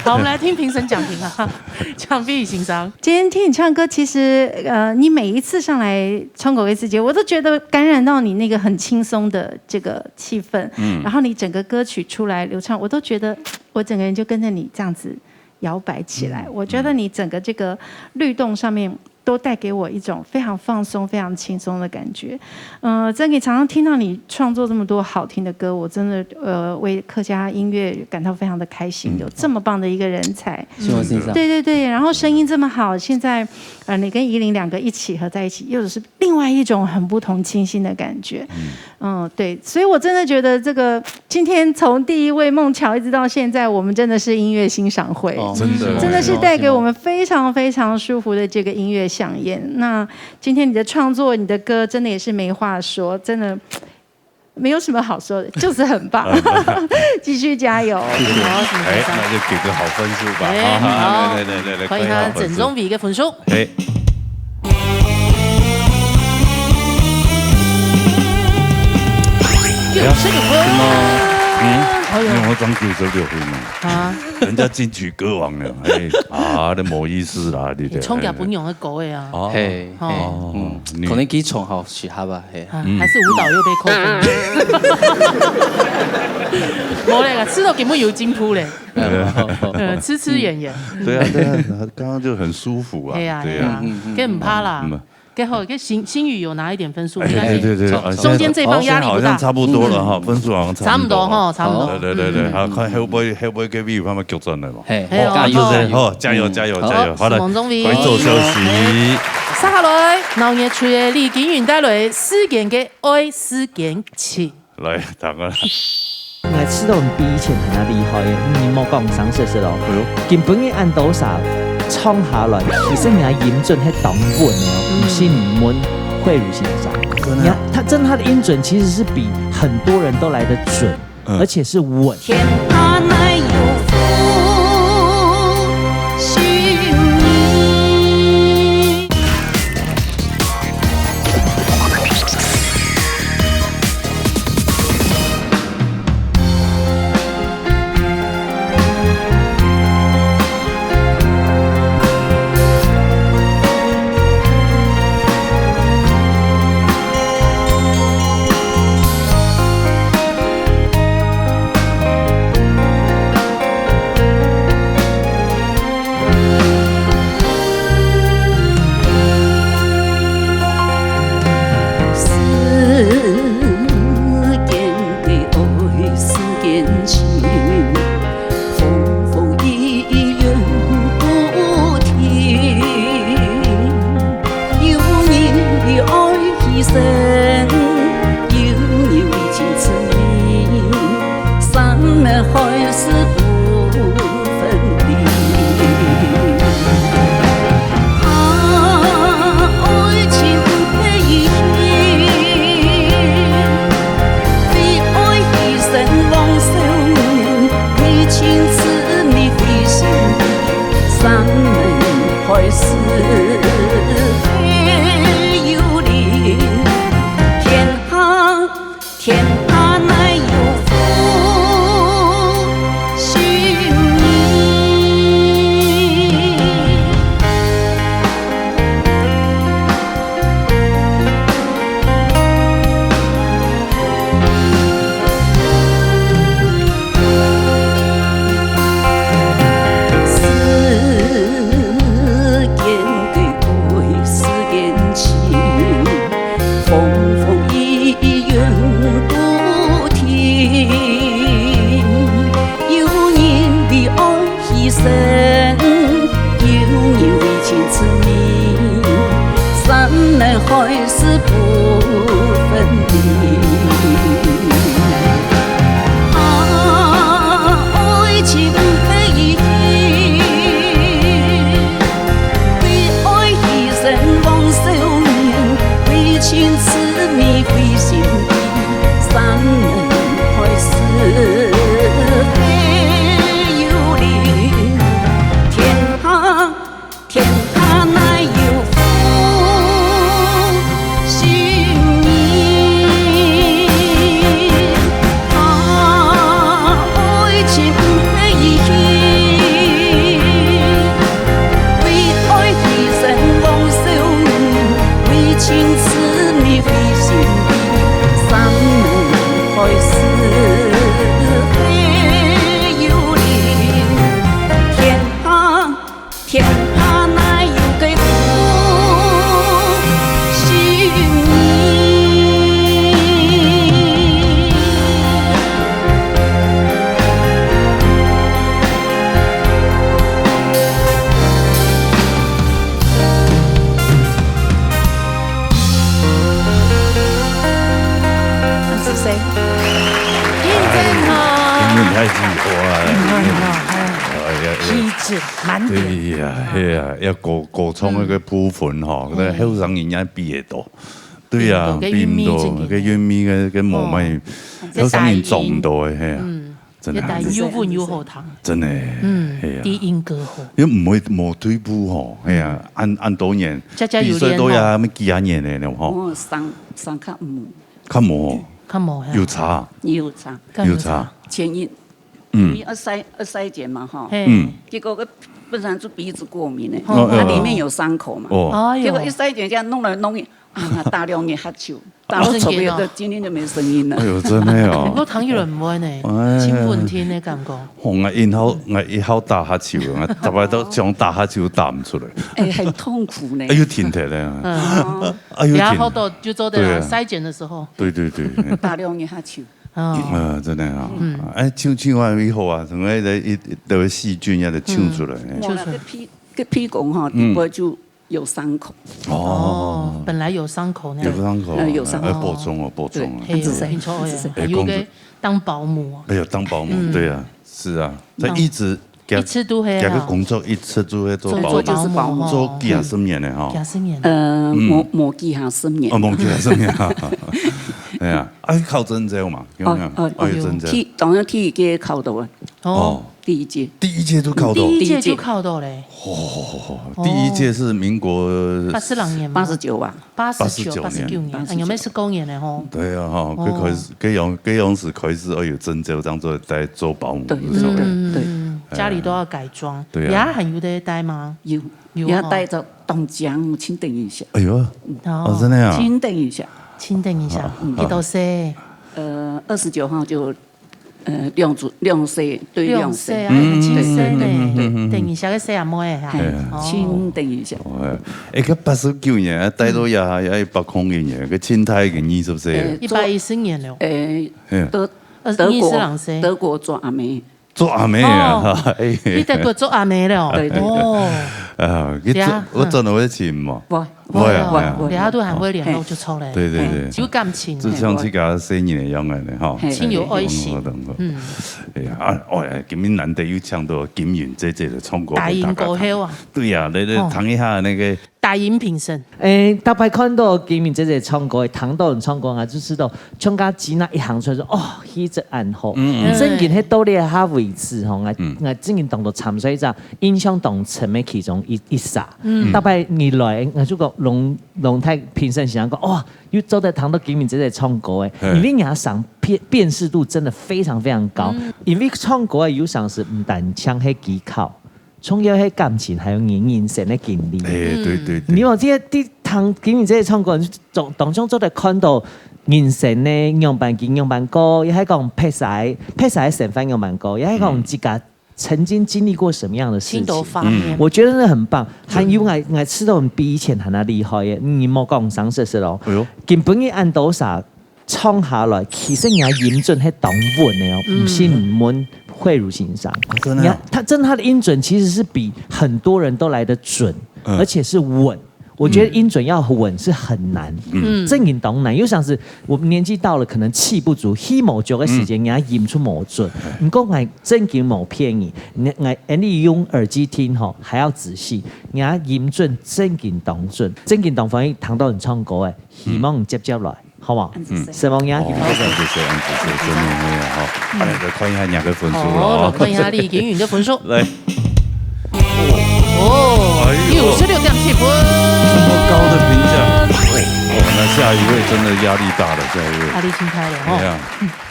好，我們來聽評審講評啊，江碧雲先生。今天聽你唱歌，其實，呃，你每一次上來唱歌一次節，我都覺得感染到你那個很輕鬆的這個氣氛，嗯。然後你整個歌曲出來流暢，我都覺得 我整個人就跟著你這樣子搖擺起來。嗯。我覺得你整個這個律動上面都帶給我一種非常放鬆、非常輕鬆的感覺。呃，真的常常聽到你創作這麼多好聽的歌，我真的，呃，為客家音樂感到非常的開心，嗯。有這麼棒的一個人才。希望先生。對，對，對，然後聲音這麼好，現在，呃，你跟怡琳兩個一起合在一起，又是另外一種很不同清新的感覺。嗯。嗯，對，所以我真的覺得這個，今天從第一位孟喬一直到現在，我們真的是音樂欣賞會。哦，真的。真的是帶給我們非常非常舒服的這個音樂饗宴。那今天你的創作，你的歌真的也是沒話說，真的沒有什麼好說的，就是很棒。繼續加油。謝謝。好，請先生。哎，那就給個好分數吧。哎，好，好。來，來，來，來，來，歡迎他，給個好分數。整中比一個分數。 哎。有這個歌。嗯，哎呦。你有沒有裝九十六分啊？啊？人家金曲歌王了，哎，啊，那沒意思啦，你的。你唱給分娘的歌的啊。哦。嘿，哦。嘿，嗯，你可能佢唱好適合吧，嘿。啊，嗯。還是舞蹈又被扣分。無咧，知道根本有進步咧。嗯，嗯，嗯，嗯，痴痴演員。對啊，對啊，剛剛就很舒服啊，對啊。嘿啊，嘿啊，嗯，嗯，嗯。更毋怕啦。嗯。 該好，該新，新宇有拿一點分數，沒關係。哎，對，對，對，啊，中間這方壓力不大。現在好像，好像差不多了哈，嗯。分數好像差不多了。差不多哈，差不多。好。對，對，對，對，嗯。好，看後背，後背該位有辦法逆轉了嘛。嘿，嘿哦。加油，加油。好，加油，嗯。加油，好，加油。好了，望中偉。回做消息。接下來，鬧熱隊个李金雲帶來《時間个愛》，《時間情》。來，大家。𠊎試著比以前還較厲害，你莫講生食食哦。哎喲。今晡日恁多儕唱下來，其實你个音準係當穩哦，嗯。毋信你問慧如先生。真的啊？你看，他真的，他的音準其實是比很多人都來得準，嗯。而且是穩。天下哪有福星人？ 世間的愛，世間情，風風雨雨永不停。有人的愛犧牲，有人為情痴迷，山盟海誓不 分離。啊，愛情不配一起，為愛犧牲枉少年，為情痴迷費心機，山盟海誓費幽靈。天下 天下哪有福星人？世間的愛，世間情， 風風雨雨永不停。有人為愛犧牲，有人為情痴迷，山盟海誓不分離。啊，愛情不配一起， 為愛犧牲枉少年，為情痴迷費心機，山盟海誓費幽靈。天下，天下哪有福星人？ 啊，愛情不配一起，為愛犧牲枉少年，為情痴迷費心機，山盟海誓費幽靈。天下 天下哪有个福星人？是誰？任正豪。任正豪，哇。任正豪，哎。哎呀，哎呀。气质满点。對呀，係啊，要歌，歌唱那個部分吼，嗯。那後生人家比得到。對呀，比毋到，比毋到，該韻味真个。該韻味个，該無咩，哦。後生人做毋到个，係啊。嗯。真的。該台又穩又好聽。真的，嗯，係啊。低音歌喉。又毋會無退步吼，係啊，恁，恁多年，加加有練吼。比賽都要幾下年了吼。哦，上，上較毋 較無哦。較無呀。有差啊？有差。有差。有差。前一，嗯。因為要篩，要篩檢嘛，吼。嘿。嗯。結果个本身就鼻子過敏的，哦，它裡面有傷口嘛。哦。哎喲。結果一篩檢這樣弄來弄去，啊，那大量的哈啾，大家特別的，今天就沒聲音了。哎喲，真的哦。不過唐奕倫毋會呢，哎。真穩定的感覺。哦，𠊎一好，𠊎一好打哈啾，𠊎逐擺都想打哈啾打毋出來。哎，很痛苦呢。哎，又停忒了。嗯。哎，又停。然後都就做得了，對啊。篩檢的時候。對，對，對，對。大量的哈啾。 哦。啊，真的啊。嗯。哎，唱，唱啊，以後啊，成為一，一，一個細菌也得唱出來，嗯。哎。無啦，該鼻，該鼻公吼，嗯。底背就有伤口。哦，本來有傷口呢。有傷口，呃，有傷口。哎，補充哦，補充哦。對，哎，很仔細，很仔細。還有个當保姆哦。哎呦，當保姆，嗯。對啊，是啊，他一直，一直都係啊。佢个工作一直都係做保姆，做，做保姆哦。做幾下十年了哈。幾下十年。呃，嗯。無，無幾下十年。哦，無幾下十年啊。哎呀，啊，考證照嘛，有沒有？哦，哦，哦，有證照。第，當然第一屆考到啊。哦。哦。第一屆。第一屆就考到。第一屆就考到嘞。哦，第一屆是民國八十零年嘛。八十九啊。八十九，八十九年。八十九年，哎，有沒有是高年的吼？對啊，吼，哦。佢開始，佢用，佢用時開始，哦，有證照，當做在做保姆，對，對，對，對。嗯，家裡都要改裝。對啊。也還有在戴嗎？有，有哦。也戴著當靚，請等一下。哎呦，哦。哦，真的啊？請等一下。請等一下，嗯，幾多歲？呃，二十九號就，呃，兩周，兩歲，對，兩歲。兩歲啊，嗯，很輕鬆呢。嗯，嗯，嗯，嗯。等一下个細阿妹哈。哎，哦。請等一下。哦，哎，哎，佢八十九年，戴到也，也一百空一年，佢清代个二十歲。呃，一百一十年了。哎，嘿。德，二十一世人生。德國，德國做阿妹。做阿妹啊，哦，哎。去德國做阿妹了。對，對，對。哦。啊，佢做，對啊，我做了會請嘛。嗯。會。 會啊，會啊，會啊。會啊。等下都還會聯絡就錯了。嘿。對，對，對。嘿，有感情。就像自家細人一樣个呢，吼。嘿。真有愛心。懂，懂，懂。嗯。哎呀，啊，哎呀，今日難得有請到金雲姐姐來唱歌，大家聽。大音歌后啊。對呀，來，來，哦。聽一下那個。大音評審。誒，逐擺看到金雲姐姐唱歌，聽到人唱歌啊，就知道唱歌機那一行出來說，哦，彼隻恁好。嗯，嗯。正經，彼到這下為止吼，𠊎，嗯。𠊎正經當多參賽者，印象當深的其中一，一儕。嗯。逐擺你來，𠊎就講，攏 攏在評審席上講，哇，又做得聽到金雲姐姐唱歌誒，嘿。因為人家上辨，辨識度真的非常非常高。嗯。因為唱歌誒，有時候是毋單淨係技巧，重要係感情，還有你人生的經歷。哎，對，對，對。你有這些地，聽金雲姐姐唱歌，當，當中做得看到人生的樣般經、樣般過，也係講別儕，別儕的生活樣般過，也係講自家 曾經經歷過什麼樣的事情。盡多畫面。嗯。我覺得那很棒。真的。還有𠊎，𠊎試到比以前還要厲害耶。你莫講生色色咯。哎喲。根本你按多少唱下來，其實你的音準還當穩的哦，嗯。毋信問慧如先生。啊，真的啊。你看，他真的他的音準其實是比很多人都來得準，嗯。而且是穩。 我覺得音準要穩是很難，嗯。正經當難。有像是我們年紀到了，可能氣不足，氣無足个時間，嗯。你要音出無準。嗯。毋過𠊎正經無騙你，你，𠊎，你用耳機聽吼，還要仔細，你要音準正經當準，正經當歡喜聽到你唱歌誒，希望你接接來。 好無？恁仔細。嗯。承蒙你啊，哦，金寶哥。恁仔細，恁仔細，真的很好。嗯。啊，來，再看一下你个分數咯。好，來看一下李金雲的分數。來。哦，哎喲。九十六點七分。這麼高的評價。哦，哦，那下一位真的壓力大了，下一位。壓力全開了，吼。對啊。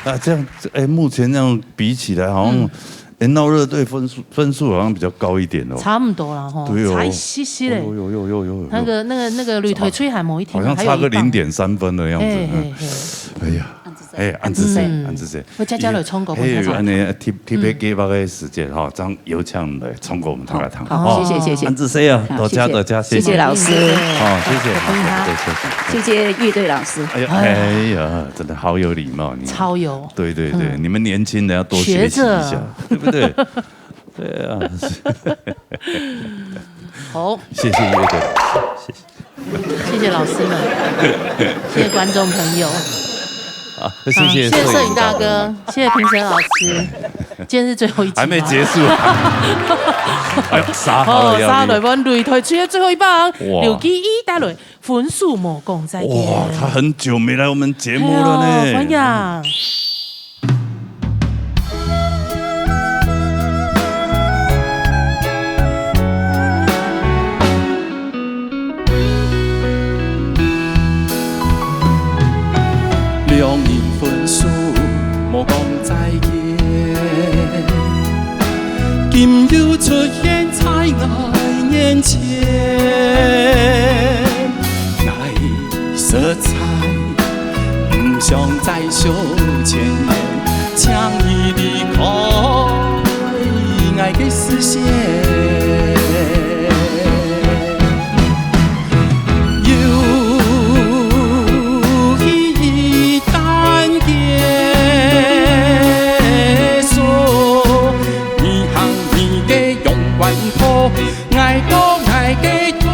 那這樣，哎，目前這樣比起來，好像，嗯。 哎，鬧熱隊分數，分數好像比較高一點哦。差不多啦，吼，對哦。差一息息嘞。喲，喲，喲，喲，喲。那個，那個，那個，鐳硩喙還無一定，好像差個還有一棒。零點三分的樣子，嘿，嗯。嘿，嘿。哎呀，恁仔細。哎，恁仔細，嗯。恁仔細。我佳佳來唱歌，嘿，分享一下。恁仔特，特別計劃个時間，嗯。吼，正邀請來唱歌，分大家聽，好，吼。謝謝，謝謝。恁仔細啊，好，多謝，謝謝。多謝，謝謝老師。好，謝謝，好，謝謝，謝謝。謝謝樂隊老師。哎呀，哎呀，真的好有禮貌，你。超有。對，對，對，嗯。你們年輕人要多學習一下，學著。對不對？ 對啊。好。謝謝樂隊老師，謝謝。謝謝老師們，謝謝觀眾朋友。好，謝謝攝影大哥，謝謝評審老師。今天是最後一集嗎？還沒結束啊。哎喲，殺好了，哦，要命。殺了，我們擂台最後一棒，哇。劉基一帶來，分數無講再見。哇，他很久沒來我們節目了呢。哎喲，歡迎。 兩人分手，莫講再見，今又出現在𠊎眼前。 實在毋想再受牽連，請你離開𠊎个視線。友誼一旦結束，你行你个勇敢步，𠊎過𠊎个路。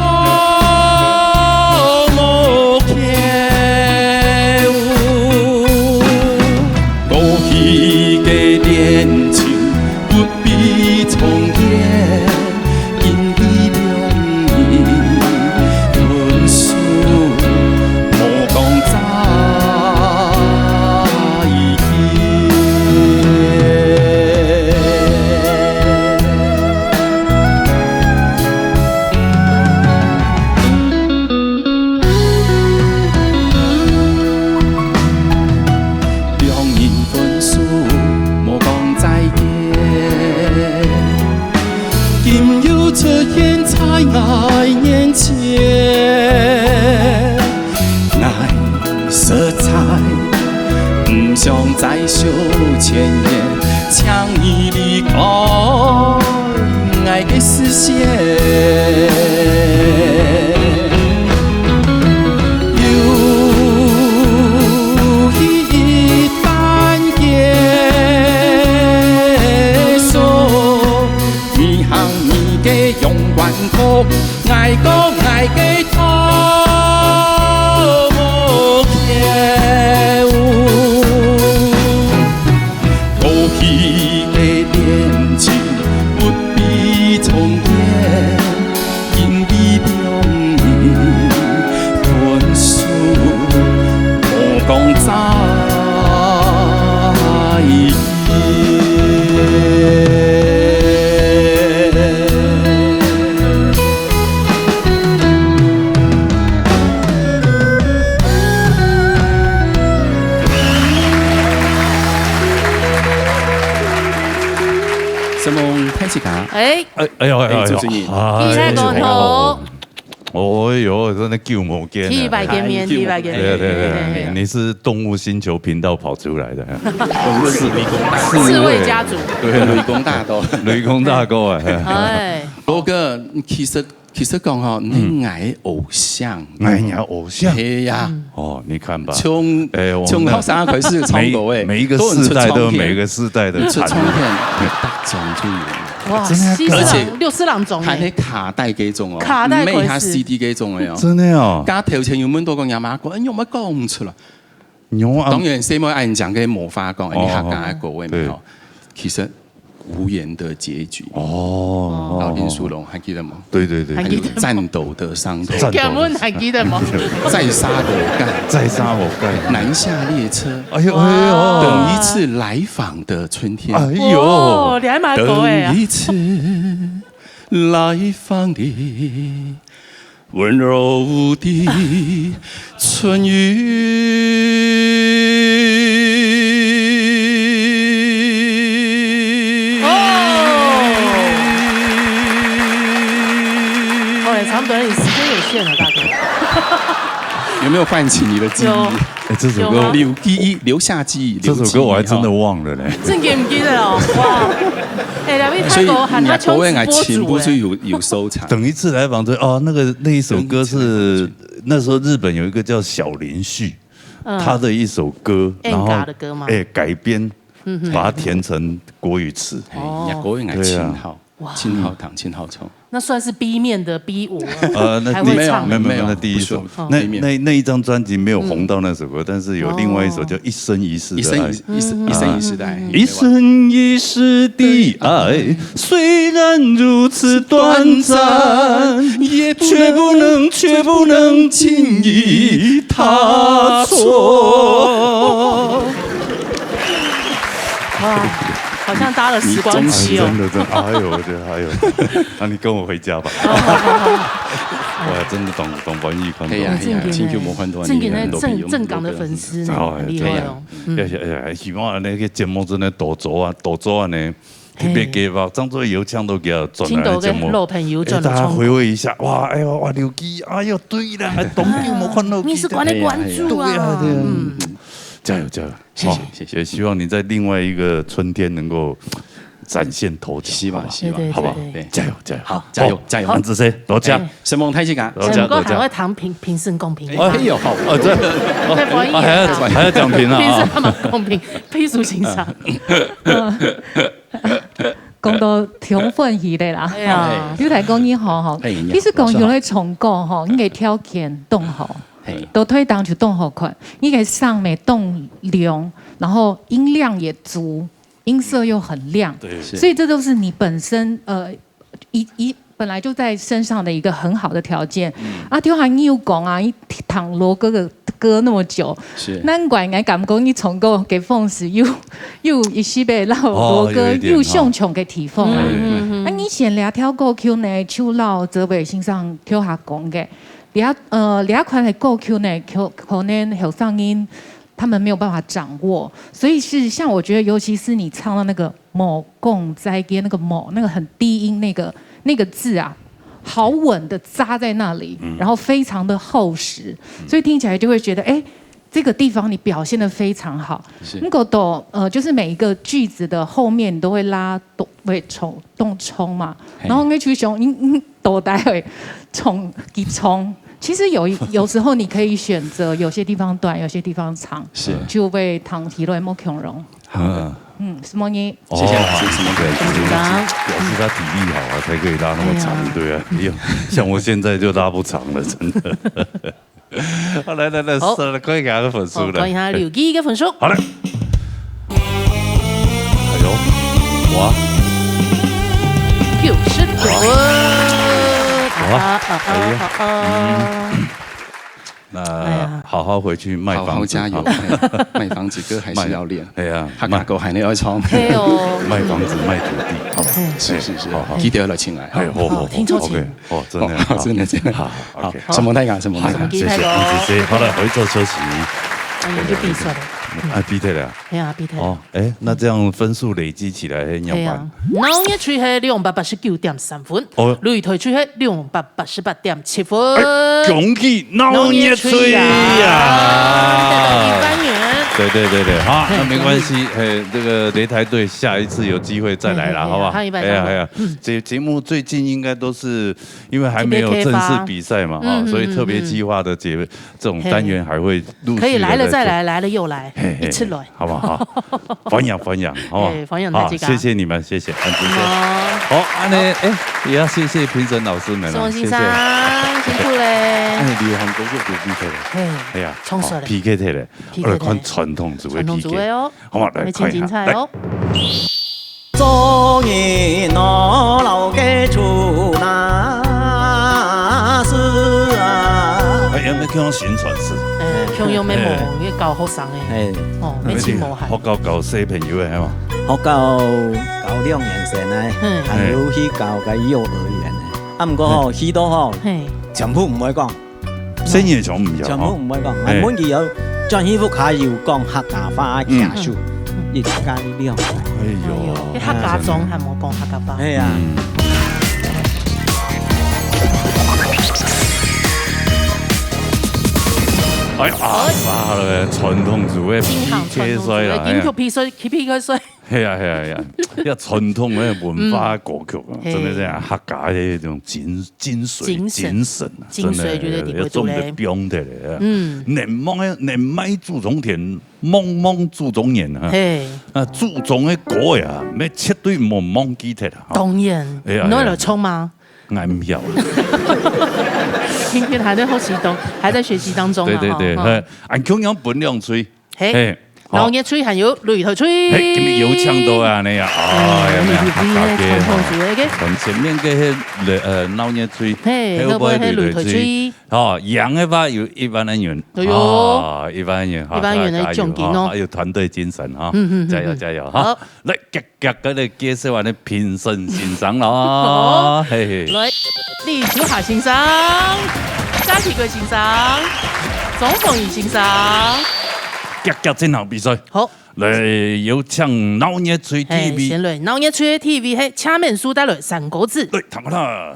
哎，哎，哎呦，哎呦，哎，主持人。哎呦，第一个问题。哎呦，真的久没见了。第一摆见面，第一摆见面。对，对，对，对，你是动物星球频道跑出来的。刺猬，刺猬家族。对，雷公大哥。雷公大哥，哎。哎。罗哥，其實，其實講吼，你係𠊎偶像。哎，你偶像。係呀。哦，你看吧。從，哎，我們的從學生開始唱歌，哎，每，每一個世代都有每一個世代的產物。出唱片，逐張都有。 哇，真的啊。四十，而且六十零張呢。還係卡帶該種哦，卡帶開始。毋係佢CD該種个哦。真的哦。剛頭前有問到講，若媽講，哎，你有無講毋出來？有啊。當然，細妹愛講个無話講，哦，你客家个歌位沒有？對。其實無言的結局。哦。老鷹、樹龍，還記得嗎？對，對，對，對。還記得嗎？還有顫抖的傷痛。顫抖的傷痛。請問還記得嗎？在沙羅蓋。在沙羅蓋。南下列車。哎呦，哎呦。等一次來訪的春天。哎呦。哇，你還蠻高的啊。等一次來訪的溫柔的春雨。哦。好了，差不多，你時間有限了，大哥。有沒有喚起你的記憶？有。哎，這首歌，有啊。留記憶，留下記憶，這首歌我還真的忘了呢。真記毋記得哦？哇！哎，兩位，所以，泰國還他全部是有，有收藏。等一次來訪，對，哦，那個，那一首歌是，那時候日本有一個叫小林旭，嗯。他的一首歌，然後，演歌的歌嗎？哎，改編，嗯哼。把它填成國語詞。哎，哦。若歌應該真好，對啊。哇。真好聽，真好唱。 那算是B面的B五了。呃，那第，還會唱。沒有，沒有，沒有，沒有，那第一首。不是，不是，那，那，那一張專輯沒有紅到那首歌，嗯。但是有另外一首叫《一生一世的愛》。哦。一生一，一生，一生一世的愛。嗯。一生一世的愛，雖然如此短暫，也不能，卻不能，卻不能輕易踏錯。哇，好像搭了時光機哦。你終於，哎，真的，真的，哎呦，我覺得，哎呦。 那你跟我回家吧。好，好，好，好。哇，真的當，當歡喜看到。係啊，係啊，真的呢。真久無看到你，真的呢，很多朋友，正，正港的粉絲呢，哦，很厲害哦。對啊。嗯。哎呀，哎呀，希望那個節目真的多做啊，多做啊呢，特別計劃，嘿。漳州有腔都給他轉來的節目。聽到个老朋友轉來唱歌。哎，大家回味一下，哇，哎呦，哇，劉基，哎呦，對啦，還當久無看到佢。你是關的關注啊。對啊，對啊。嗯。加油，加油。 謝謝，好，謝謝。也希望你在另外一個春天能夠展現頭角，希望，好吧？希望，對，對，好不好？對，對。加油，加油。好，加油，好，加油。好。恁仔細，多謝。哎，承蒙大家。多謝，哎，毋過還會談評，多謝。評審公平。哎呦，好，哦，這，哦，再翻譯一下。哦，還要，還要講評啊，哦。評審他們公平，批輸先生。講到充分一類啦。哎呀。有來講你好，吼，哎，你好，其實講有咧唱歌吼，你个條件當好。 嘿。都推當就當好看，你个聲音當亮，然後音量也足，音色又很亮，對。是。所以這都是你本身，呃，一，一，本來就在身上的一個很好的條件。嗯。啊，頭下你有講啊，你聽羅哥的歌那麼久，是。難怪𠊎感覺你唱歌个方式有，有一些被老羅哥哦，有一點，有相像的地方啊。哦。嗯，嗯，嗯。啊，你選這條歌曲呢，就老哲偉先生頭下講个， 這，呃，這款的歌曲呢，可，可能後生人他們沒有辦法掌握，所以事實上，我覺得，尤其是你唱到那個「無講再見」，那個「無」，那個很低音那個，那個字啊，好穩的扎在那裡，嗯。然後非常的厚實，嗯。所以聽起來就會覺得，哎，這個地方你表現得非常好。是。如果都，呃，就是每一個句子的後面你都會拉動，會衝，動衝嘛，嘿。然後那就想，嗯，嗯， 到底會衝幾衝？其實有一，有時候你可以選擇，有些地方短，有些地方長，是。就會聽起來無共樣。好的。嗯。嗯，什麼呢？謝謝老師，哦，什麼的。對，緊張。表示他體力好啊，才可以拉那麼長，嗯。對啊。哎呦，像我現在就拉不長了，真的。好，來，來，來，好。來，看一下个分數，好，來。看一下劉基个分數。好嘞。哎呦，哇。九十分。哇。啊，啊，啊，哎呀。啊，啊。嗯。那哎呀。好好回去賣房子，好好加油，好。哎，賣房子，歌還是要練。賣，哎呀，客家歌還係愛唱。對哦。賣房子，賣土地，好吧？哎。是，是，是，好，好。記得來請來，哎，好，好，好，好，聽說請。OK。 哦，真的，哦，好。真的，真的。好，好，OK。好，承蒙大家，承蒙大家。好，謝謝，謝謝。好了，回座休息。哎呀，就比出來。啊，比出來啊。哎呀，比出來。哦，哎，那這樣分數累積起來，嘿，要辦。哎呀，鬧熱喙係兩百八十九點三分，哦。擂台喙係兩百八十八點七分。哎，恭喜鬧熱喙啊！鬧熱喙啊！得到一萬元。對，對，對，對，好，嘿，那沒關係，恭喜。嘿，這個擂台隊下一次有機會再來啦，嘿，嘿，好不好？還有一百張。哎呀，哎呀，嗯。這節目最近應該都是因為還沒有正式比賽嘛，哈，特別開發。嗯，所以特別計劃的節，嗯，嗯，嗯。 這種單元還會陸續地再出現。嘿。可以來了再來，來了又來，嘿，嘿，一直來。好不好？歡迎，歡迎，好不好？嘿，歡迎大家。好，謝謝你們，謝謝，安吉謝。好。好，恁呢，哎，也要謝謝評審老師們啊，宋先生，謝謝。辛苦咧。哎，流行歌曲就比賽了。嘿，哎呀，衝出來。好，P K隊咧，P K隊。來看傳統組的P K。傳統組的哦。好嘛，來看一下，來。精彩哦。 做人老老个厝那是啊。哎，有沒有看到宣傳詞？哎，共樣要問，哎。要教學生的。哎。哦，要請模範。學校教小朋友的，係嘛？學校教六年生的，嗯。還有去教个幼兒園的。啊，毋過吼，嗯。去到吼，嘿。全部毋會講。 細人仔全部毋曉，全部毋會講。吼。哎。問佢有轉去屋下有講客家話，嗯。下手，嗯。一家兩代。哎喲。哎喲，該客家庄還無講客家話。哎呀。嗯。哎，阿爸咧，傳統組个P K賽啦，金行傳統組个，金曲P K賽，哎呀。P K賽。 係啊，係啊，係啊，這傳統个文化歌曲啊，嗯。真的係啊，嘿。客家个一種精，精髓，精神。精神啊，精髓就在裡背，真的，要種得放得來啊。嗯。年邁，年邁祖宗田，茫茫祖宗年啊。嘿。啊，祖宗个歌呀，乜絕對毋好忘記忒啊。當然，哎呀，你有來唱嗎？哎呀。𠊎毋曉啊。今天還在學習中，還在學習當中啊，對，對，對，哈，哈。嘿，恁共樣分兩喙。 嘿，嘿，好。鬧熱喙還有擂台喙。嘿，今日有請到啊，恁呢啊，哎，哎，有請到啊，恁呢，客家个，吼。傳統組个。前面个，呃，鬧熱喙，嘿，後背係擂台喙。後背係擂台喙。吼，贏个話有一萬个銀。哎喲。哦，一萬元，好，一萬元个大家加油，獎金哦。吼，還有團隊精神，哈。嗯，嗯，嗯，加油，嗯。加油，哈。好。來，遽遽个來介紹𠊎等評審先生囉。好。嘿，嘿。來，李秋霞先生、嘉琪哥先生、鍾鳳儀先生。 遽遽進行比賽。好。來，有請鬧熱喙第一位。嘿，先來鬧熱喙个第一位係車面書帶來三個字。來，聽看啦。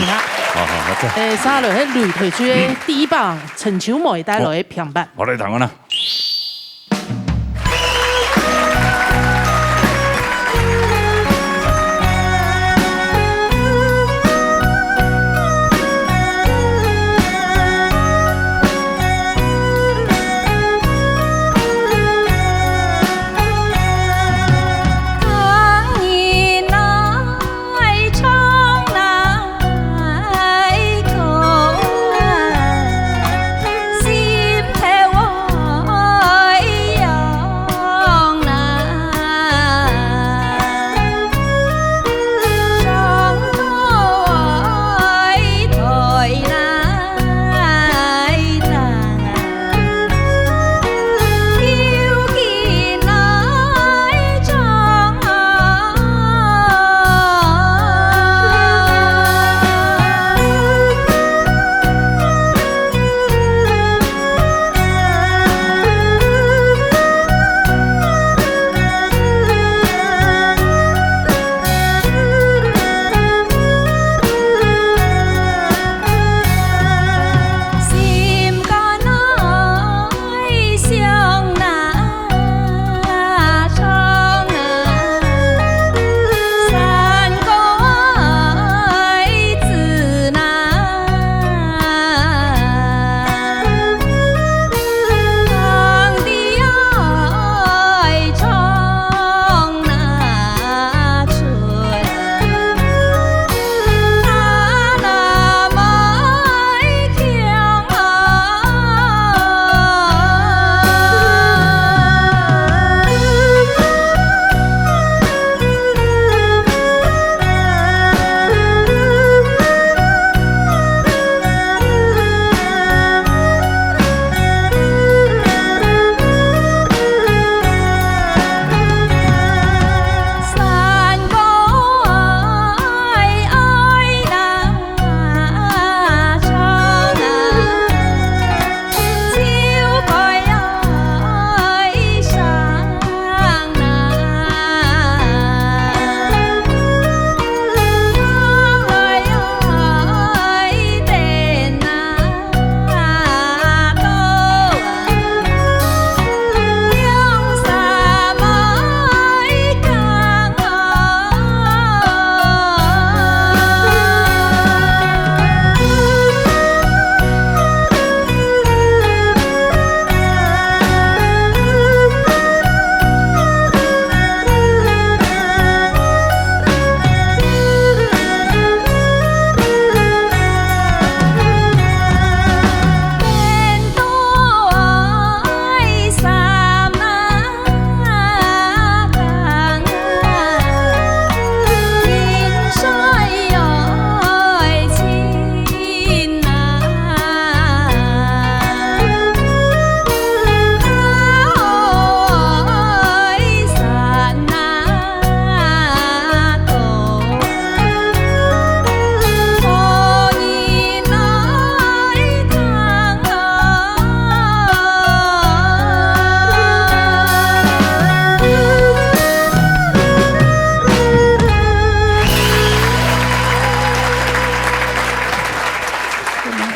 下。好，好，好，這。誒，接下來係擂台區个第一棒，陳秋梅帶來个評判。我來聽看啊。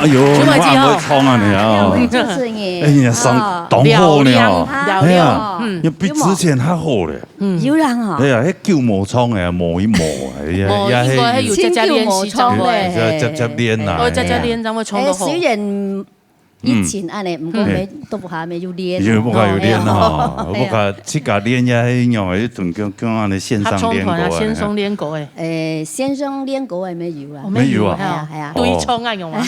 哎呦，你看會唱啊你啊。嗯，就是你。哎呀，上哦。當好呢哦。嘹亮，嘹亮。哎呀，嗯。又比之前還好咧。嗯。有人哦。哎呀，那舊毛唱的磨一磨，哎呀，無，也應該還有加加練習，新舊毛唱的。加加練啊。哦，加加練，哎呀。正會唱得好。哎，雖然疫情恁呢，毋過沒，嗯。都還沒有練哦。也不敢有練哈，哎呀。不敢自家練呀，那種，那種叫，叫恁呢線上練歌啊。合唱團啊，線上練歌欸。哎，線上練歌也沒有啊。哦，沒有啊。沒有啊。哎呀，哎呀。對唱啊，有嗎？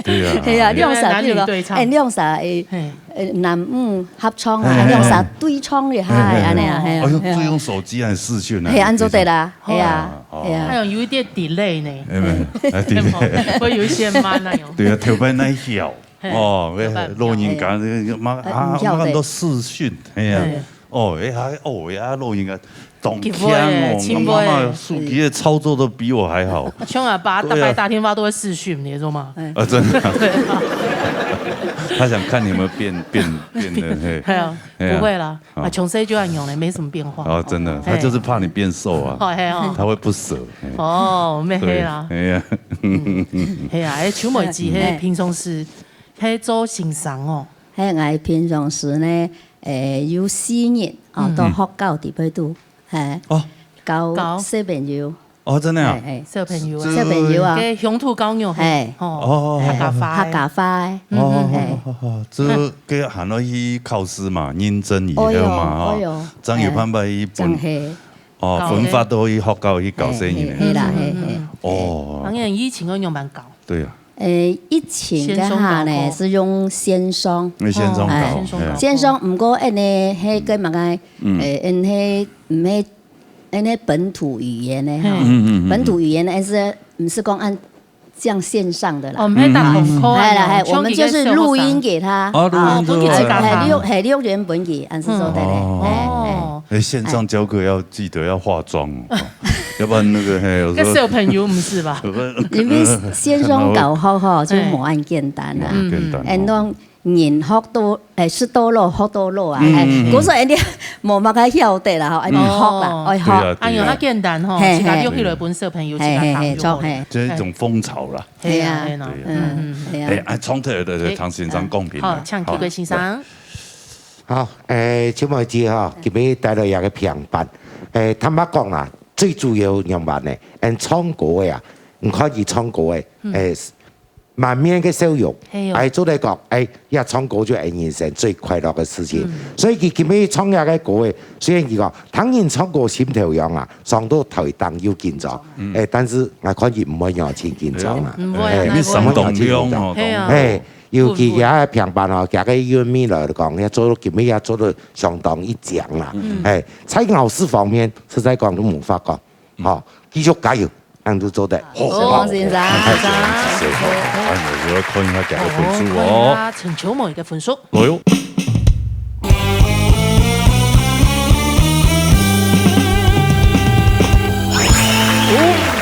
對啊。哎呀，兩儕對啦，男女對唱。哎，兩儕，哎，嘿。呃，男女合唱啊，嘿，嘿，嘿。兩儕對唱的，嘿，嘿，嘿。嗨，恁呢啊，嘿啊，哎呦，嘿啊。就用手機來視訊啊，嘿，恁樣做得啦，嘿啊，哦，嘿啊。哦。還有，有一點delay呢。哎，沒有，哎，delay。會有一些慢那種。對啊，頭擺那小。 嘿，哦，有辦法。老人家，嘿。嘛，啊，呃，毋曉得。嘛，都視訊，哎呀。嘿。哦，哎，還，哦，哎，啊，老人家當強哦，有欸，我媽媽手機的操作都比我還好。像阿爸，對啊。大概打電話都會視訊，你知道嗎？哎。啊，真的啊。對啊。他想看你有沒有變，變，變得，嘿。哎呀，哎呀。不會啦，啊。啊，從細就恁樣了，沒什麼變化。哦，真的，嘿。他就是怕你變瘦啊。哦，嘿哦。他會不捨，嘿。哦，沒黑啦。對，哎呀。嗯，嘿啊，哎，秋妹姐，嘿，嘿。平常時 係做先生哦。係，𠊎平常時呢，誒，有四日，哦，嗯。到學校底背肚，係，哦。教，教。小朋友。哦，真的啊？係，係。小朋友啊。這小朋友啊。該鄉土教育，係。哦。哦。客家話的。客家話的。哦，嗯，嗯。哦，哦，哦，這个還要去考試嘛，認證以後嘛，哦喲，哦喲。哦，正有辦法去分，正係。哦，教的。分發到去學校去教細人的。係，係啦，係，係。嗯，嗯，嗯。哦。當然，以前个樣般教。對啊。 誒，疫情該下呢，線上教課。係用線上。用線上教，哦，哎，線上教課。線上，毋過恁呢，該个麼个，嗯。誒，恁呢，毋係，恁呢本土語言呢，哈。嗯，嗯，嗯，嗯。本土語言呢，係，毋係講恁，這樣線上的啦。哦，毋係打廣告啊，哎，來，哎，像我們就是錄音給他。哦，錄音給他。啊，哦，分佢自家聽。哎，錄，哎，錄原本給，恁樣做得嘞。嗯。哦。哎，哎。哦。哎，線上教課要記得要化妝哦，要不然那個，嘿，有時候跟小朋友毋係吧？有時候因為線上教學吼，就無恁簡單啦。嘿。無恁簡單哦。哎，恁樣人學多，哎，識多老，學多老啊。嗯，哎，嗯，嗯。故所恁樣無麼个曉得啦，吼，哎，嗯。學啦，哦。哎，學。對啊，對啊。哎喲，較簡單吼，嘿，自家錄起來分小朋友，嘿。自家聽就好了。嘿，嘿，著，嘿。這是一種風潮啦。嘿啊，嘿啊。嘿啊，對啊。嗯，嗯，嘿啊。哎，哎，唱特別的，哎，唐先生公平啊。好，請Q哥先生。好。 好，誒，秋妹姐吼，今日帶來一個平板。誒，坦白講啦，最主要仰般呢？𠊎唱歌个啊，你看佢唱歌个，嗯。誒，滿面个笑容，係哦。哎，做得講，哎，也唱歌就係人生最快樂个事情。嗯。所以佢今日唱這個歌个，雖然佢講，當然唱歌心頭癢啊，上到台頂又緊張，嗯。誒，但是𠊎看佢毋會讓佢緊張啊。哎喲。毋會啊，哎，毋會。你上當量哦，係啊。當量。哎， 尤其佢个平板吼，佢个韻味來講，也做到今日也做到相當一強啦。嗯。哎，在咬字方面，實在講都無法講，嗯。吼，繼續加油，恁樣就做得。好，好，好，王先生。太感謝，謝謝。哎，我要看一下佢个分數哦。哦，看一下陳秋妹个分數。哎喲。哦，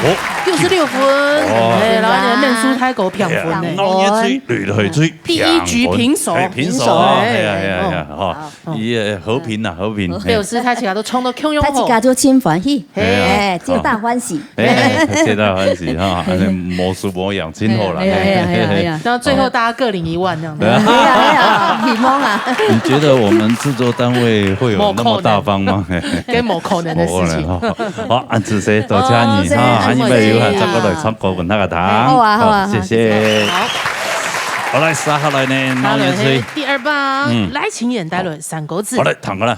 哦。六十六分，哦。哎，然後你个面書太高，平分呢。哎呀，鬧熱水，擂台水。 第一局平手。哎，平手啊，平手，哎，哎呀，哎呀，哎呀，哦。哈，好。也和平啦，和平，嘿。表示大家都衝到共樣好。大家就盡歡喜，嘿啊。哎，皆大歡喜。哎，皆大歡喜哈，恁樣無輸無贏，真好啦。哎呀，哎呀，哎呀，哎呀。然後最後大家各領一萬這樣子。對啊。哎呀，哎呀，希望啊。你覺得我們製作單位會有那麼大方嗎？無可能。嘿。該無可能的事情。無可能哈。好，恁仔細，多謝你哈，好，謝謝，恁仔細。恁仔細，再過來唱歌分大家聽。哎，好啊，好啊，好，謝謝。好，謝謝。好。 好，來，接下來呢，鬧熱水。好，嘿，第二棒，嗯。賴清言帶來三個字。好，來，聽過來。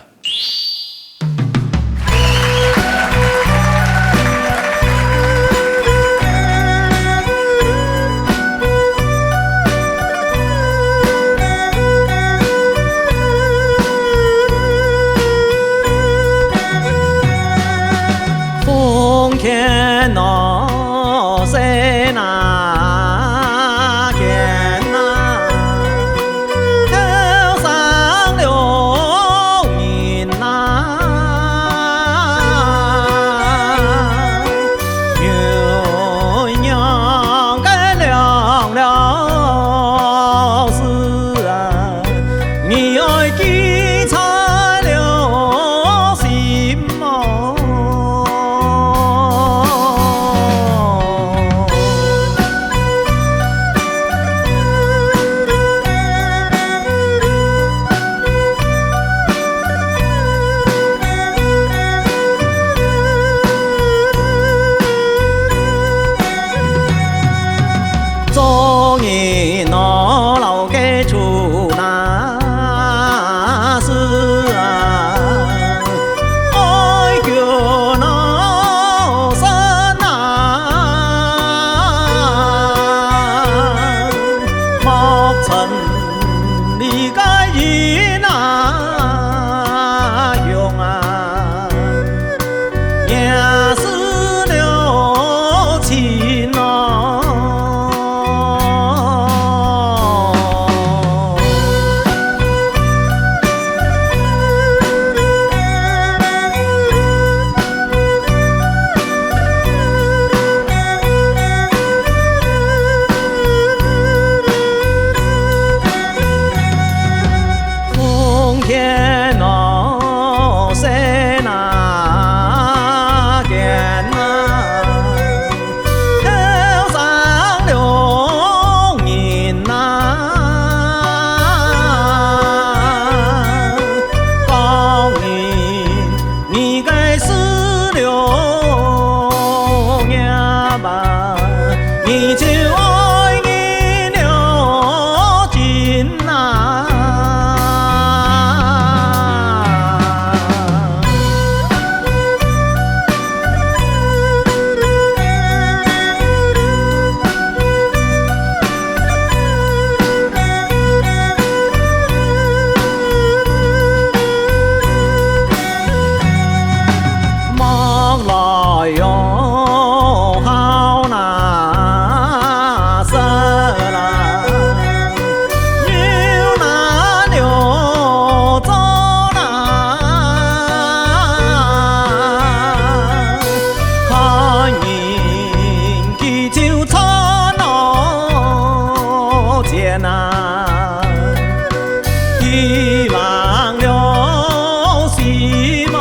天哦，西那天啊，後生兩人啊，講你，你个思量也吧，你就愛人了真啊。 莫來喲，好難捨啦，又難了做啦，看人佢就賺咯錢啊。 希望了希望。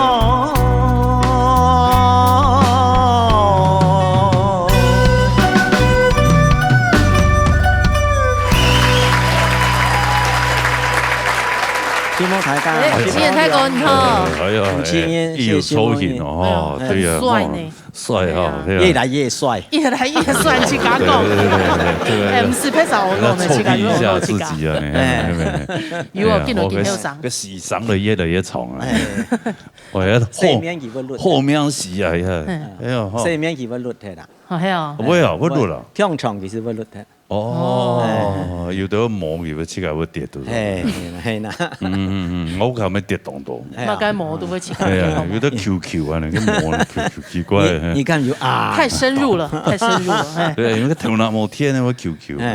希望大家，哎，今天太高興了。哎呀，哎，有造型哦，哎呀，對呀，很帥呢。 帥哈，對啊。越來越帥。越來越帥，自家講。對，對，對，對，對。哎，毋係別儕講个，自家講个，自家。要注意一下自己啊，哎。哎，哎，哎。有哦，哎呀，見到今後生。我个，个時尚的越來越長啊。哎。我要後，後面幾分論。後面是啊，哎呀，嗯。哎呀，吼。後面幾分論的啦。哦，係哦。不會啊，不論了。通常其實會論的。 哦，哎。有的毛有的自家會跌，對不對？嘿，嘿啦，嘿啦。嗯，嗯，嗯，我感覺跌當多。哎呀。麼个毛都會自家跌。哎呀，有的Q Q啊，那個毛Q Q，奇怪。你，你看有啊。太深入了，太深入了，哎。對，因為頭那毛天天會Q Q。哎。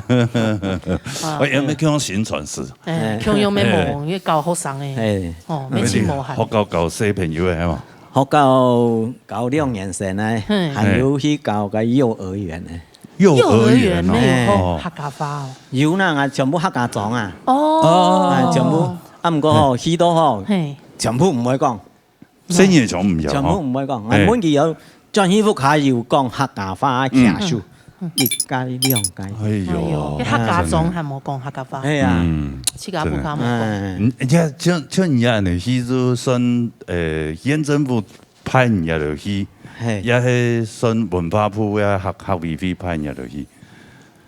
哎，有沒有看到新傳世？哎，哎。共樣个毛，哎。也搞好生哎。哎。哦，沒清毛汗。學校搞小朋友的，係嘛？學校搞兩年生呢，嗯。還有去搞个幼兒園呢。 幼兒園哦。幼兒園內有學客家話哦。有啦，啊，全部客家庄啊。哦。啊，全部，啊，毋過吼，嘿。去到吼，嘿。全部毋會講。細人全部毋曉吼。全部毋會講。嘿。啊，問佢有轉去屋下有講客家話，嗯。徛手，嗯。一屆兩屆。哎喲。哎喲，該客家庄還無講客家話。哎呀。嗯。自家屋下無講。真的。哎。嗯，而且像，像你恁樣，佢就算，呃，縣政府 派人家落去，嘿。也係算文化部也客，客委會派人家落去。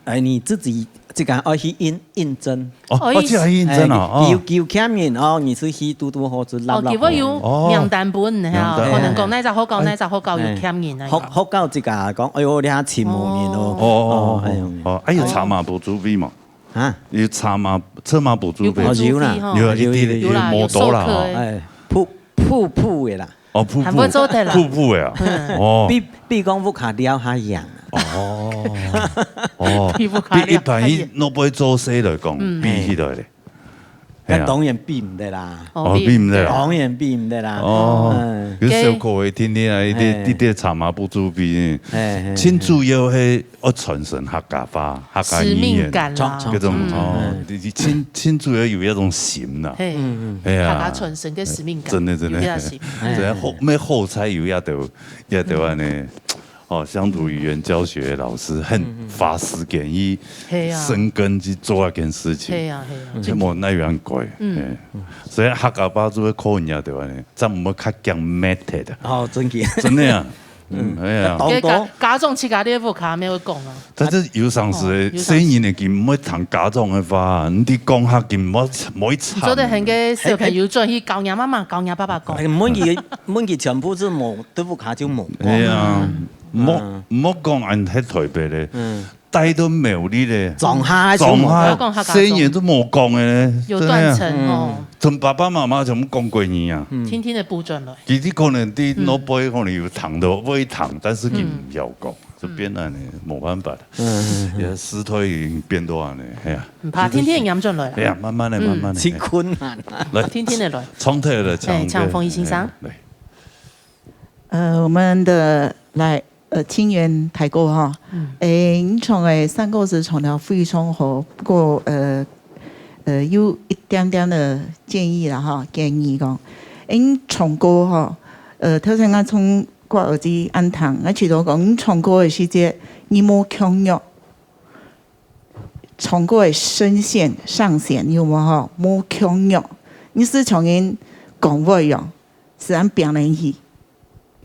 哎，你自己這個愛去應，應徵。哦，哦，哦，這還應徵啊，哎，哦。有，有欠人哦，你出去堵堵好就立立好。哦，佢會有名單分你，哦。名單。可能講哪隻學校，哎。哪隻學校有欠人啊。哎。學，學校自家講，哎喲，你還請無人哦。哦，哦，哦，哎喲。哦，哎，有車馬補助費嘛？啊？有車馬，車馬補助費。有補助費吼。有，一定，有啦，有，無多啦，有授課的。哎，普，普普的啦。 哦，普普，還會做得啦。普普的啊。嗯。哦。比，比講屋下尞較遠。哦。哦。比屋下尞較遠。比一般去外背做事來講，嗯。比起來咧。嘿啊。該當然比毋得啦。哦，哦，比毋得啦。當然比毋得啦。哦。嗯。有小可愛天天啊，一直，嘿。一直車馬補助費呢。嘿，嘿，嘿。盡主要係愛傳承客家話。 客家語言，使命感啦。這種，嗯。哦，嗯。你，你盡，盡主要有一種心啦。嘿。嗯，嗯。哎呀。客家傳承个使命感，真的，真的。有一種心。哎。真的好，愛好彩有一兜，一兜恁呢，哦，鄉土語言教學的老師很，嗯，嗯。花時間去，嘿啊。深耕去做那件事情。嘿啊，嘿啊。這無奈何个，嗯。嘿。所以客家話就會靠人家對吧呢，正毋會較強method的。哦，真个。真的啊。 嗯，哎呀。當多。該家，家長自家在屋下也會講啊。但是有當時，哦，有當時。細人仔佢毋會聽家長个話，你講下佢毋會，毋會聽。做得喊該小朋友轉去教若媽媽、教若爸爸講。哎，問題，問題全部係無，在屋下就無講。哎呀，嗯。莫，嗯。莫講恁在台北咧。嗯。 帶到苗栗咧，莊下就無講。莊下，講客家話。細人都無講个咧，有斷層哦。真的啊。嗯。同爸爸媽媽全部講國語啊。嗯。天天个補轉來。佢，佢可能在外背可能有聽到，會聽，但是佢毋曉講，嗯。就變恁呢，無辦法。嗯，嗯，嗯。也時代已經變到恁呢，哎呀。毋怕，天天會轉來啦。哎呀，慢慢的，嗯。慢慢的，真困難啊。來，天天的來。唱特的，哎，唱風雨先生。哎，來。呃，我們的，來， 呃，清源大哥哈，嗯。誒，你唱个山歌是唱了非常好，不過，呃，呃，有一點點个建議啦吼，建議講，欸，你唱歌吼，呃，頭先𠊎從𠊎兒子恁聽，𠊎試著講，你唱歌个時節，你無強弱，唱歌个聲線、上弦有無吼，無強弱，你係像人講話樣，係恁平等去。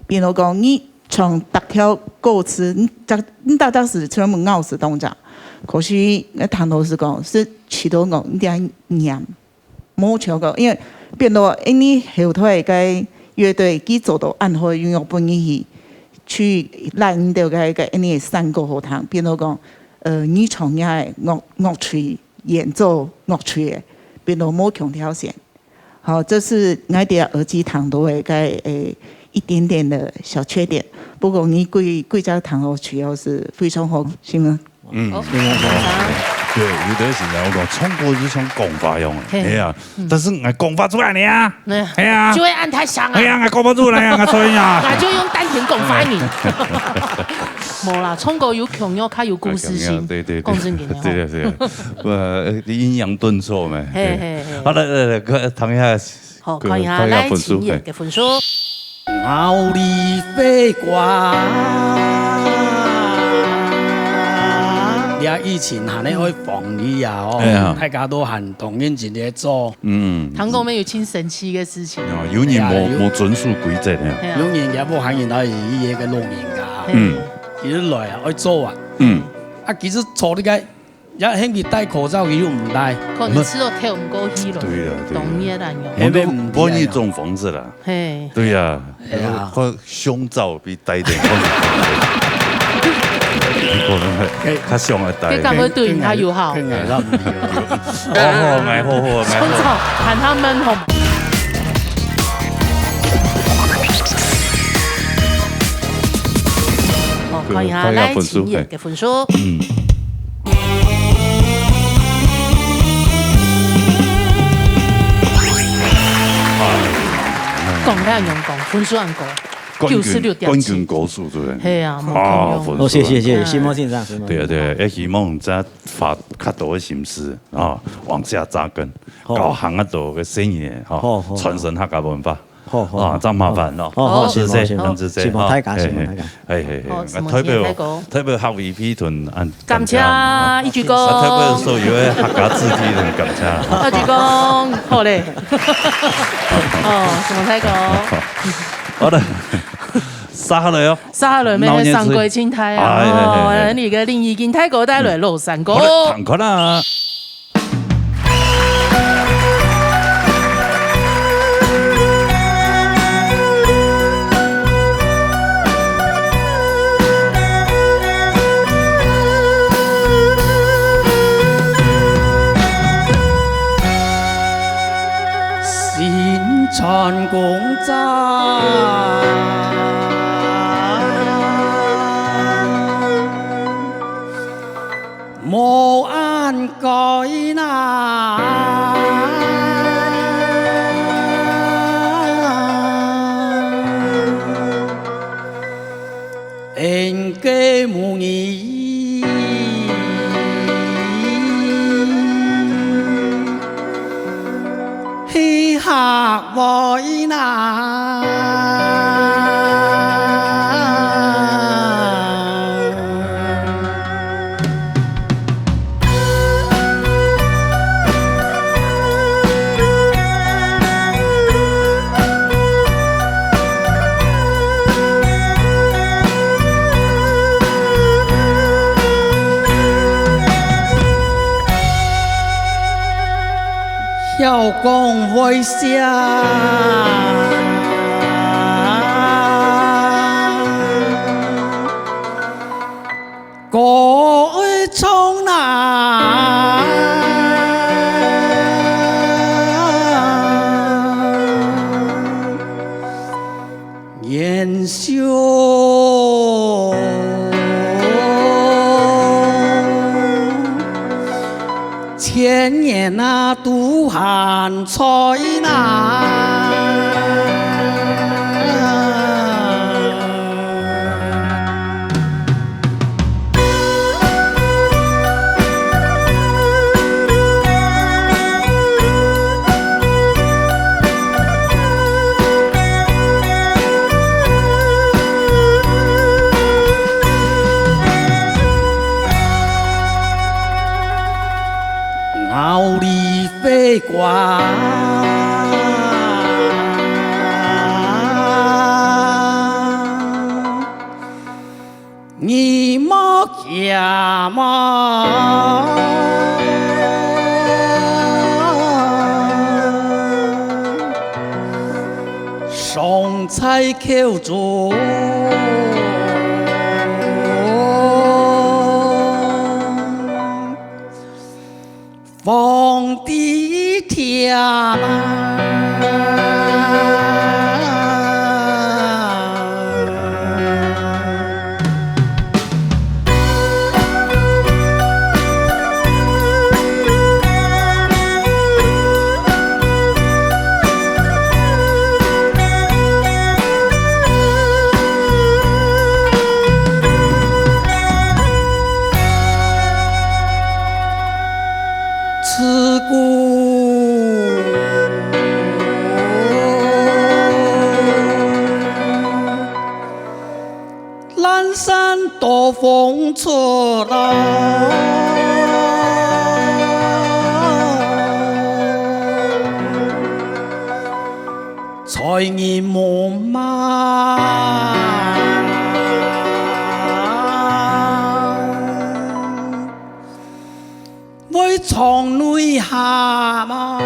比如講，你唱逐條歌詞，你逐，你逐隻字全部咬死當中。可是，𠊎聽老師講，係試著講，你愛念，無像講，因為變到，欸，你後台个樂隊，佢做到恁好，音樂分你去，去拉你兜个，个，欸，你个山歌好聽，變到講，呃，你唱你个樂，樂曲，演奏樂曲个，變到無共條線。 好，這係𠊎兜耳機聽到个，个，欸，一點點个小缺點。不過你歸，歸隻聽落去，哦，係非常好，是嗎？嗯，好，非常好。對，有兜時節𠊎講，唱歌就像講話樣个，嘿。係啊，嗯。但係𠊎講話出來呢啊，嗯。係啊。就會恁大聲啊。係啊，𠊎講話出來啊，𠊎所以啊。𠊎就用丹田講話呢。無啦，唱歌有腔調，較有故事性。啊，腔調，對，對，對。講真个哦。對，對，對。呃，抑揚頓挫嘛。嘿，嘿，嘿。好，來，來，來，看，聽一下 好，看一下，看一下分數，來，請你个分數。嘿。牛李飛瓜。這疫情還係愛防疫啊，哦，哎呀。大家都還當認真在做。嗯。聽講乜有真神奇个事情。哦，有人無，哎呀，有，無遵守規則呢。係啊。有人也無喊人到伊个老人家。嗯。其實來啊，愛做啊。嗯。啊，其實坐這個 也喊佢戴口罩，佢又毋戴。可能試著透毋過去咯。對啦，對啦。當然啦，喲。萬一，萬一中風係啦。嘿。對呀，哎呀。看胸罩比戴一點可能，可能較想愛戴。這敢會對佢較有效？更危險，更危險。哦，好，來，好，好，來，好。胸罩，喊他們吼。哦，可以哈，看一下來，分數，請你个分數。嘿。嗯。 講了用講，分數恁高，冠軍，九十六點七。冠軍高手，對不對？係啊，無共樣。啊，分數啊。哦，謝謝，謝謝，承蒙先生，承蒙先生。對啊，對啊，也希望再花較多个心思啊，往下扎根，好。教更加多个細人仔，哈，好，好，好。傳承客家文化。好，好，啊，好。真麻煩咯。好，好，好，承蒙，承蒙，承蒙大家，嘿，嘿。承蒙大家。 係，係，係，好，承蒙，啊，代表，承蒙大哥。代表客委會同，啊，感謝，感謝，一鞠躬。啊，代表所有个客家子弟同感謝。一鞠躬，好咧。哦，承蒙大哥。好的，接下來哦。接下來，𠊎个三國清台啊，鬧熱氣。哎，係，係，係。哦，你个林義京大哥帶來老三國。好的，趕快啦。 新傳公章。 無恁該難，應該無疑。 係客委難。 曉講會寫，歌會唱啊。年少 千年啊，都還在那。在口中，皇帝甜啊。 自古 烂山多风出啊，在人梦啊。 会唱内涵啊。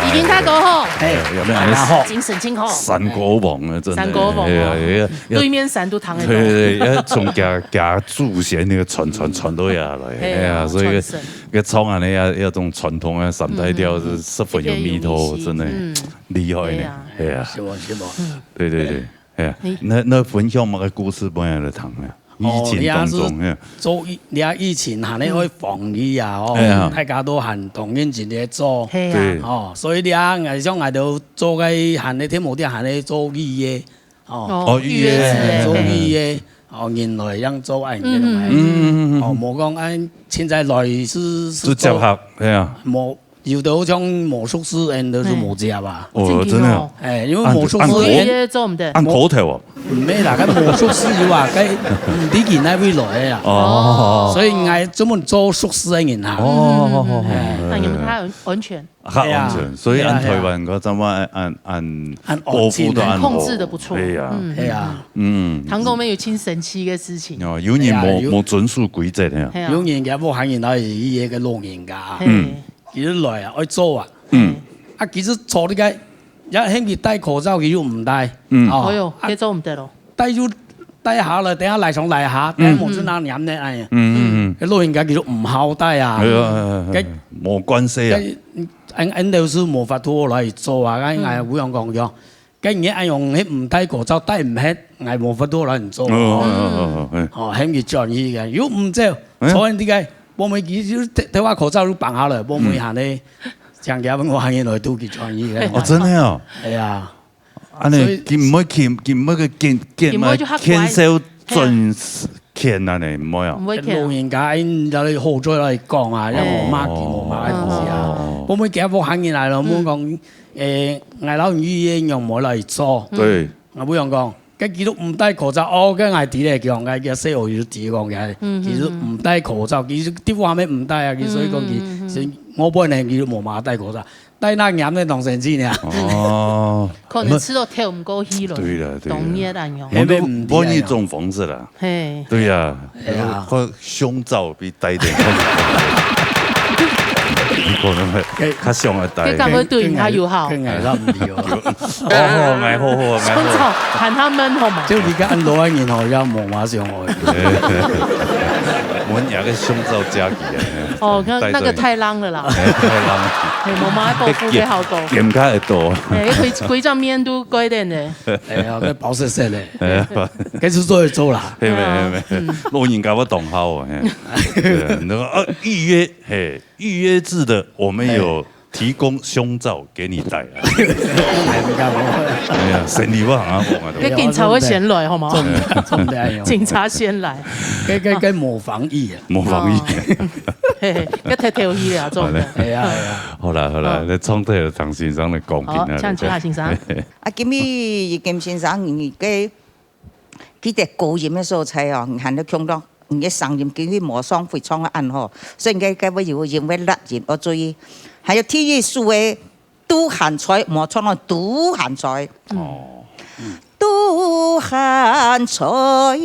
已经太高吼，哎，有没有？大家好。精神真好。三国王啊，真的。三国王啊。哎呀，哎呀，对面山都唐得到。对对对，要从家家祖先那个传传传到下来，哎呀，哎呀，所以传承。 个唱恁呢啊，要種傳统个三大调是十分有味道，嗯，真的，嗯，厲害呢，对啊。哎呀，是無？是無？对对对，哎呀，你那那分享么个故事，分人来听呢？哦，疫情当中，你也是哎呀，做疫，你也疫情還咧愛防疫啊，哦，哎呀。大家都還當認真咧做，嘿啊。对。哦，所以你也像𠊎兜做个還咧天母店還咧做预约， 哦，哦，预约制的，做预约，哦，人來樣做恁樣个嘛。嗯嗯嗯嗯嗯。哦，無講恁現在來是，是做，就接客，係啊。無，有兜像魔術師，恁都係無接啊。哦，真个哦。真个哦。哎，因為魔術師，按，按口，預約做毋得。按口頭哦。毋係啦，該魔術師有啊，該毋知佢哪位來个啊。哦。所以𠊎專門做術師个人啊。哦，哦，哦，哦，哎。哦。那你們太安，安全。 較安全，哎呀，所以按台灣个，哎呀，哎呀。咱嘛按，按，按，按保護到按好。控制得不錯。哎呀。嗯。哎呀。嗯。唐國妹有真神奇个事情。哦，有人無，哎呀，有，無遵守規則呀。哎呀。有人家屋下人來，佢个老人家，嘿。嗯。佢就來啊，愛做啊。嗯。啊，佢就坐這个，也喊佢戴口罩，佢又毋戴。嗯。哦。哎喲，啊，該做毋得咯。 戴就戴下了，等下來上來下，嗯。等下無就拿黏呢，哎呀。嗯，嗯，嗯。該老人家佢就毋好戴啊。哎呀，哎呀，哎呀，該，無關係啊。該，嗯，俺，俺兜係無法度來做啊，俺，嗯。俺會用講，該你恁樣，你毋戴口罩，戴毋核，俺無法度來做。哦，哦，哦，哦，哎。哦，喊佢轉去个，又毋走，哎。坐在這个，後尾佢就戴，戴下口罩就放下了，後尾下呢，嗯。請佢問我喊佢來都佢轉去个。哦，真个哦。哎呀。 恁呢，所以佢毋會去，佢毋會去見，見，佢毋會就嚇怪。見笑轉見恁呢，毋會啊。毋會去啊。老人家，𠊎兜後嘴來講啊，哦。也無罵佢，無罵佢啊。哦。後尾佢屋下人來了，嗯。問講，誒，𠊎摎你預約仰無來做？對。𠊎會用講，該佢都毋戴口罩，哦，該𠊎知咧，講，該，該細人就知講，該，嗯，其實毋戴口罩，其實地方還沒毋戴啊，佢所以講佢，嗯，嗯，嗯，嗯。所以我本來佢就無嘛戴口罩。 戴那黏个當神奇呢。哦。可能食到透毋過氣咯。對啦，對啦。當熱恁樣。無，無，無一種方式啦。嘿。對呀，哎呀。可胸罩比戴一點。你可能會較想要戴。這敢會對佢較有效？更矮，更矮，讓你有。哦，好，矮厚厚，矮厚。胸罩，喊他們好嗎？就你看老人吼，要摸嘛想哦。我們兩個胸罩加起來。哦，那，戴著那個太浪了啦。哎，太浪了。嘿，無嘛，保護个效果。肩胛會到。嘿，規，規張面都蓋等的。哎呀，該包實實的。哎呀。該係做得做啦。係咩，係咩。嗯。老人家會當好哦，嘿。對，那個，呃，預約，嘿，預約制的，我們有提供胸罩給你戴啊。哎，你看我。哎呀，生理不好啊，我嘛都。該警察會先來，好嗎？重點，重點有。警察先來。該，該，該模仿意啊。模仿意。哦。嘿嘿，該太頭一了，重點。好嘞。哎呀，哎呀。好啦，好啦，嗯。該重點就聽先生來講好，聽啊。請，請啊，先生。啊，今日金先生，你个，佢在高音的所在哦，你還在強調，你的聲音今日無像非常的恁好，所以應該，該會有音樂錄音，要注意。還有第一首的都還在，無唱到都還在。哦。都還在喲。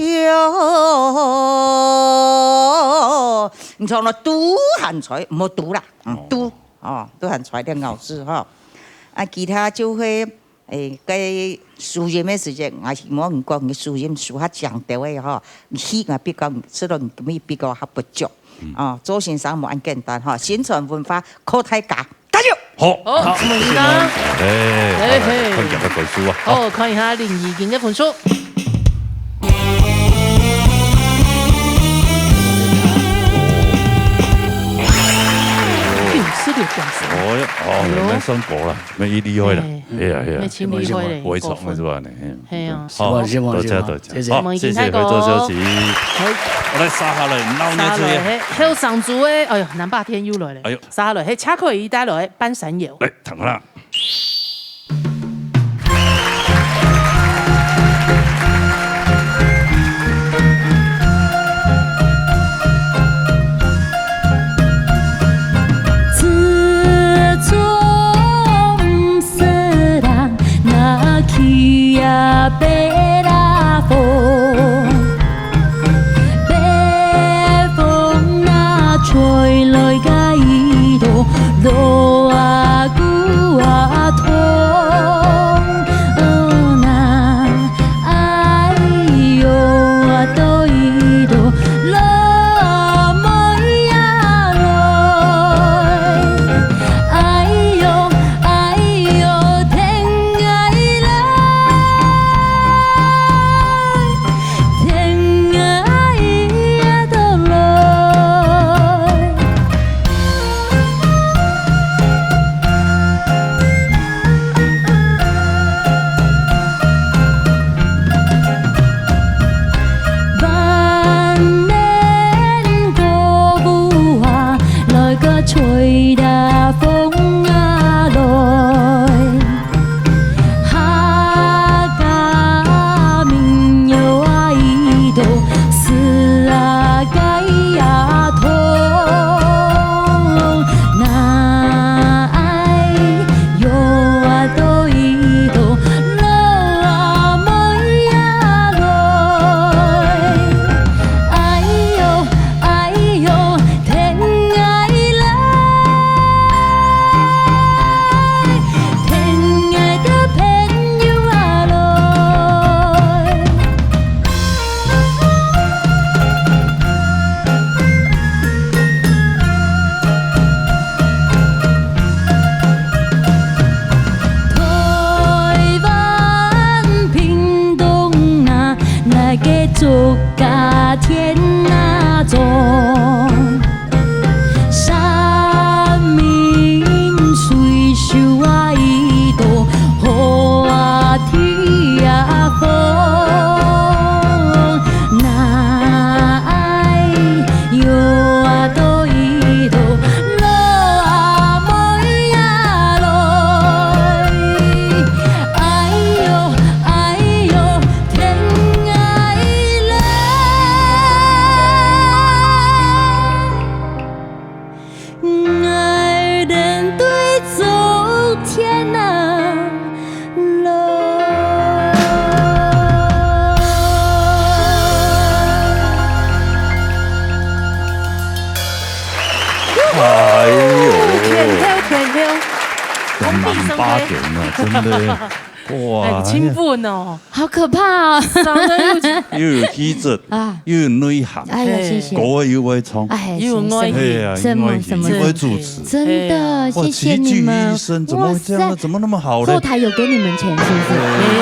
你唱到都還在，莫都啦，嗯，哦。都，哦，都還在，這咬字吼。啊，其他就係，誒，該收音个時節，𠊎希望你講你收音收較強調个吼，你氣啊，別講，使到你比較較不足。嗯。哦，周先生無恁簡單吼，宣傳文化靠大家。 加油！好，好，好，謝謝你。哎，嘿，嘿，嘿。看起來快手啊。好，看一下林怡君个分數。九十六點三。哦喲，哦，哎喲。蠻算高了，蠻厲害了。哎。哎呀，哎呀。蠻厲害嘞，不會錯，高分。不會錯，是吧？嘿。嘿啊。好，希望，希望，多謝，多謝。謝謝。好，我們已經太高。謝謝惠州小姐。好。好，來，續下來，鬧熱一下。續下來，嘿，後生組个，哎喲，南霸天又來了。哎喲。 續下來，係車可以帶來半山腰。來，聽好啦。自從 那起呀北啦風，北風那吹來个一朵，路啊古啊通，那哎喲啊多一朵，路啊妹呀來。 哎喲，哎喲，天涯來，天涯到來。 萬年歌舞啊，來个吹呀風啊來。客家民謠啊，一到四啊街啊通。那愛 有啊，多一朵，路啊，妹啊來。哎喲，哎喲，天涯來，天涯个朋友啊來。 台灣屏東啊，那个竹篙田啊種，山明水秀啊，一朵雨啊，天啊，風，那愛 有啊，多一朵，路啊，妹啊來。哎喲，哎喲，天涯來。 哎喲，天后，天后，南霸天啊，真的，哇，哎，真穩哦。 好可怕啊！又有氣質，啊。又有內涵，哎呀，謝謝。歌又會唱，哎，又有愛，哎呀，什麼，又愛，什麼，又愛主持。真的，哇，謝謝你們。齊聚一身，怎麼會這樣呢？哇塞。怎麼那麼好呢？後台有給你們錢，是不是？沒有，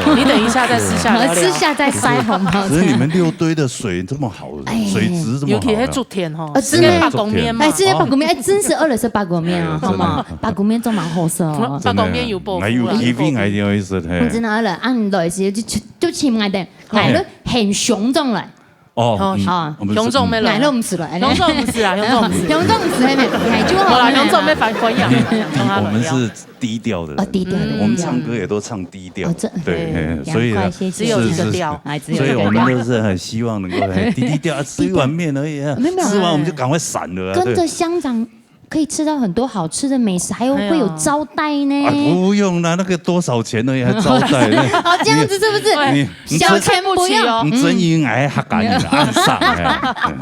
沒有。你等一下再私下聊聊。私下再塞紅包。只是你們六堆的水這麼好，哎。水質這麼好啊。尤其係竹田吼，啊，真的。係八公廟嘛。哎，這些八公廟，哎，真是二樓是八公廟啊，哎，好嗎？真的。八公廟都蠻好吃哦。八公廟有報復啊。哎，有機會，哎，有意思，嘿。嗯，真的，二樓，啊，你來時就 就請𠊎等，𠊎等很雄壯來。哦，哦，嗯，啊，我們是，雄壯沒來。𠊎都毋使來，雄壯毋使啊，雄壯毋使。雄壯毋使，還沒，𠊎就好。好啦，雄壯沒反悔呀。我們是低調的人，哦，低調的。我們唱歌也都唱低調。哦，這，對，嘿，所以呢，涼快，謝謝。只有一個調。是，是，是。哎，只有一個調。所以我們都是很希望能夠，嘿，低低調，啊，吃一碗麵而已啊，沒有，沒有。吃完我們就趕快散了啊，對。跟著鄉長可以吃到很多好吃的美食，還有，哎呀。會有招待呢。啊，不用啦，那個多少錢而已，還招待呢。哦，這樣子是不是？你，你，你小錢不要。真，你真以為𠊎客家人恁爽哎。嗯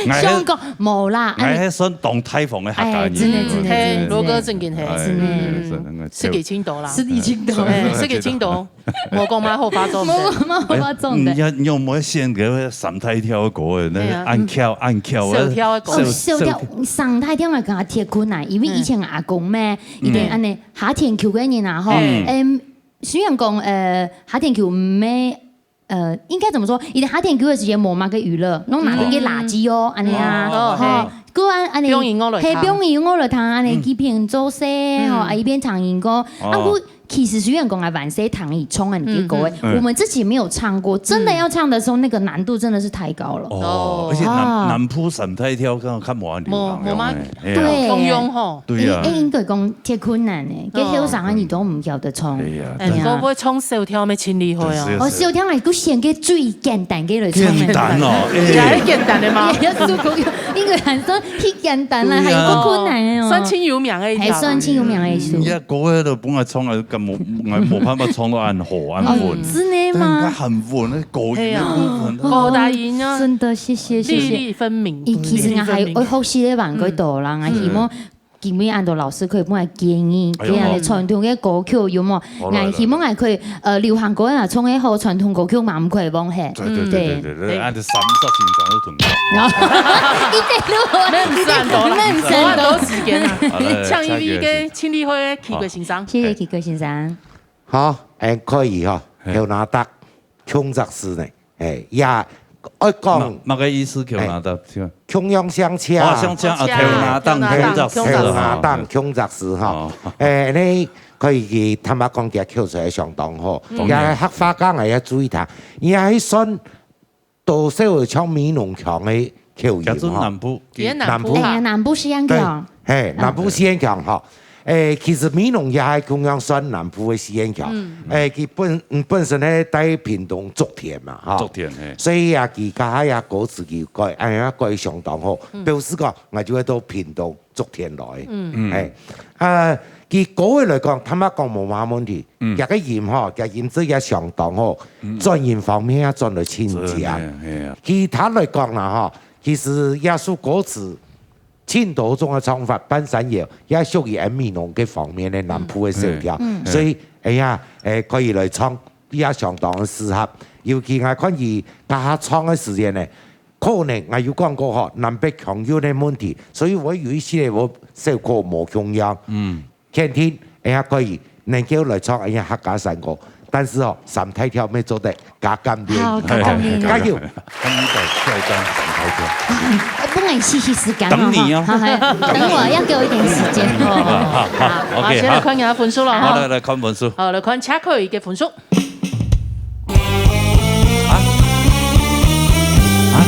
，𠊎係，想講，無啦，𠊎係算當大方个客家人。哎，真的，真的，哎，真的，羅哥正經係。哎，真的。嗯，真的，食幾千度啦。食幾千度。哎，食幾千度。 無講麼好發作。無講麼好發作的。哎，你有，你有無選該個三大條个歌誒？那個，哎呀，恁翹，恁翹，小調个歌。哦，小調，三大條个歌特困難，因為以前阿公咩，嗯。一定恁呢，下田坵个人啊，吼，嗯。嗯，雖然講，呃，下田坵毋係，呃，應該怎麼說？佢下田坵个時間無麼个娛樂，攏拿等个垃圾哦，嗯。恁呢啊，哦，吼，嘿。 過安，安呢，放音樂來聽。嘿，放音樂來聽，安呢，嗯。一邊做事，嗯。吼，啊，一邊聽音樂。啊，哦。我其實雖然講啊，還細聽佢唱恁个歌，嗯，嗯。嗯。我們自己沒有唱過，真的要唱的時候，那個難度真的是太高了。哦，哦。而且南，哦。南部三大調可能較無恁流行，無，無麼，哎呀。對。通用吼。對啊。哎，哎，應該講，這困難呢，哦。該後生啊，你都毋曉得唱。哎呀，哎呀。毋過會唱小調乜真厲害哦。是，是，是。哦，小調啊，佢選个最簡單个來唱。簡單哦，哎。也係簡單个嘛。也係歌謠。 應該還算忒簡單啦，對啊。還有夠困難个哦。算真有名个一條啦。還算真有名个一首。嗯，也歌个都本來唱个，根本，𠊎無辦法唱到恁好，恁穩。哦，真的嗎？對，應該很穩，那高音的部分。對啊。高大音啊。真的，謝謝，謝謝。粒粒分明。咦，其實𠊎還愛學習个還過多啦，嗯。𠊎希望今晡日恁多老師可以分𠊎建議，哎喲。這樣个傳統个歌曲有無？好，來，來，來。𠊎希望𠊎可以，呃，流行歌啊，唱个好，傳統歌曲嘛，毋可以忘嘿。對，對，對，對，對。對。 一直錄啊，你這錄啊，恁多啦，你這錄啊。無恁多時間啊。好，來，來，像一位个千里花个奇怪先生。好。謝謝奇怪先生。好，恁可以吼，嘿。頭那搭，共隻字呢，嘿，也愛講，麼，麼个意思？頭那搭，請問？共樣相請。哦，相請，哦，頭那搭，共隻字，頭那搭，共隻字吼。哦。誒，你可以去，坦白講，佢口才相當好，嗯。也客話講，也注意聽，也係算 多少有像美濃腔个口音吼。佢係南部。佢係南部。南部。哎呀，南部四縣腔。對，嘿，南部四縣腔吼。誒，其實美濃也係共樣算南部个四縣腔。嗯。誒，佢本，嗯，本身係在屏東竹田嘛，吼。竹田，嘿。所以啊，佢這下也歌詞佢改，哎呀，改相當好。嗯。表示講，𠊎就會到屏東 竹田來。嗯。哎，啊，佢歌个來講，坦白講無麼問題。嗯。佢个音吼，佢音質也相當好，嗯。轉音方面也轉到盡強。真的，嘿啊。其他來講啦吼，其實這首歌詞，盡多種个唱法，半山腰，也屬於𫣆美濃該方面个南部个小調。嗯。嗯。所以，哎呀，哎，可以來唱，也相當適合。尤其𠊎看佢這下唱个時間呢， 可能𠊎有講過吼，南北腔韻个問題，所以𠊎有一息仔𠊎小可無共樣。嗯。肯定，哎呀，可以，能夠來唱，哎呀，客家山歌。但是吼，三大調乜做得加減練。好，加減練。加油。那你等下一張三大調。呃，不然試試時間等你哦。哈，哈，等我，要給我一點時間。好，好，好，OK，好，先來看一下分數了哈。好，來，來看分數。好，來看車口一个分數。 啊？啊？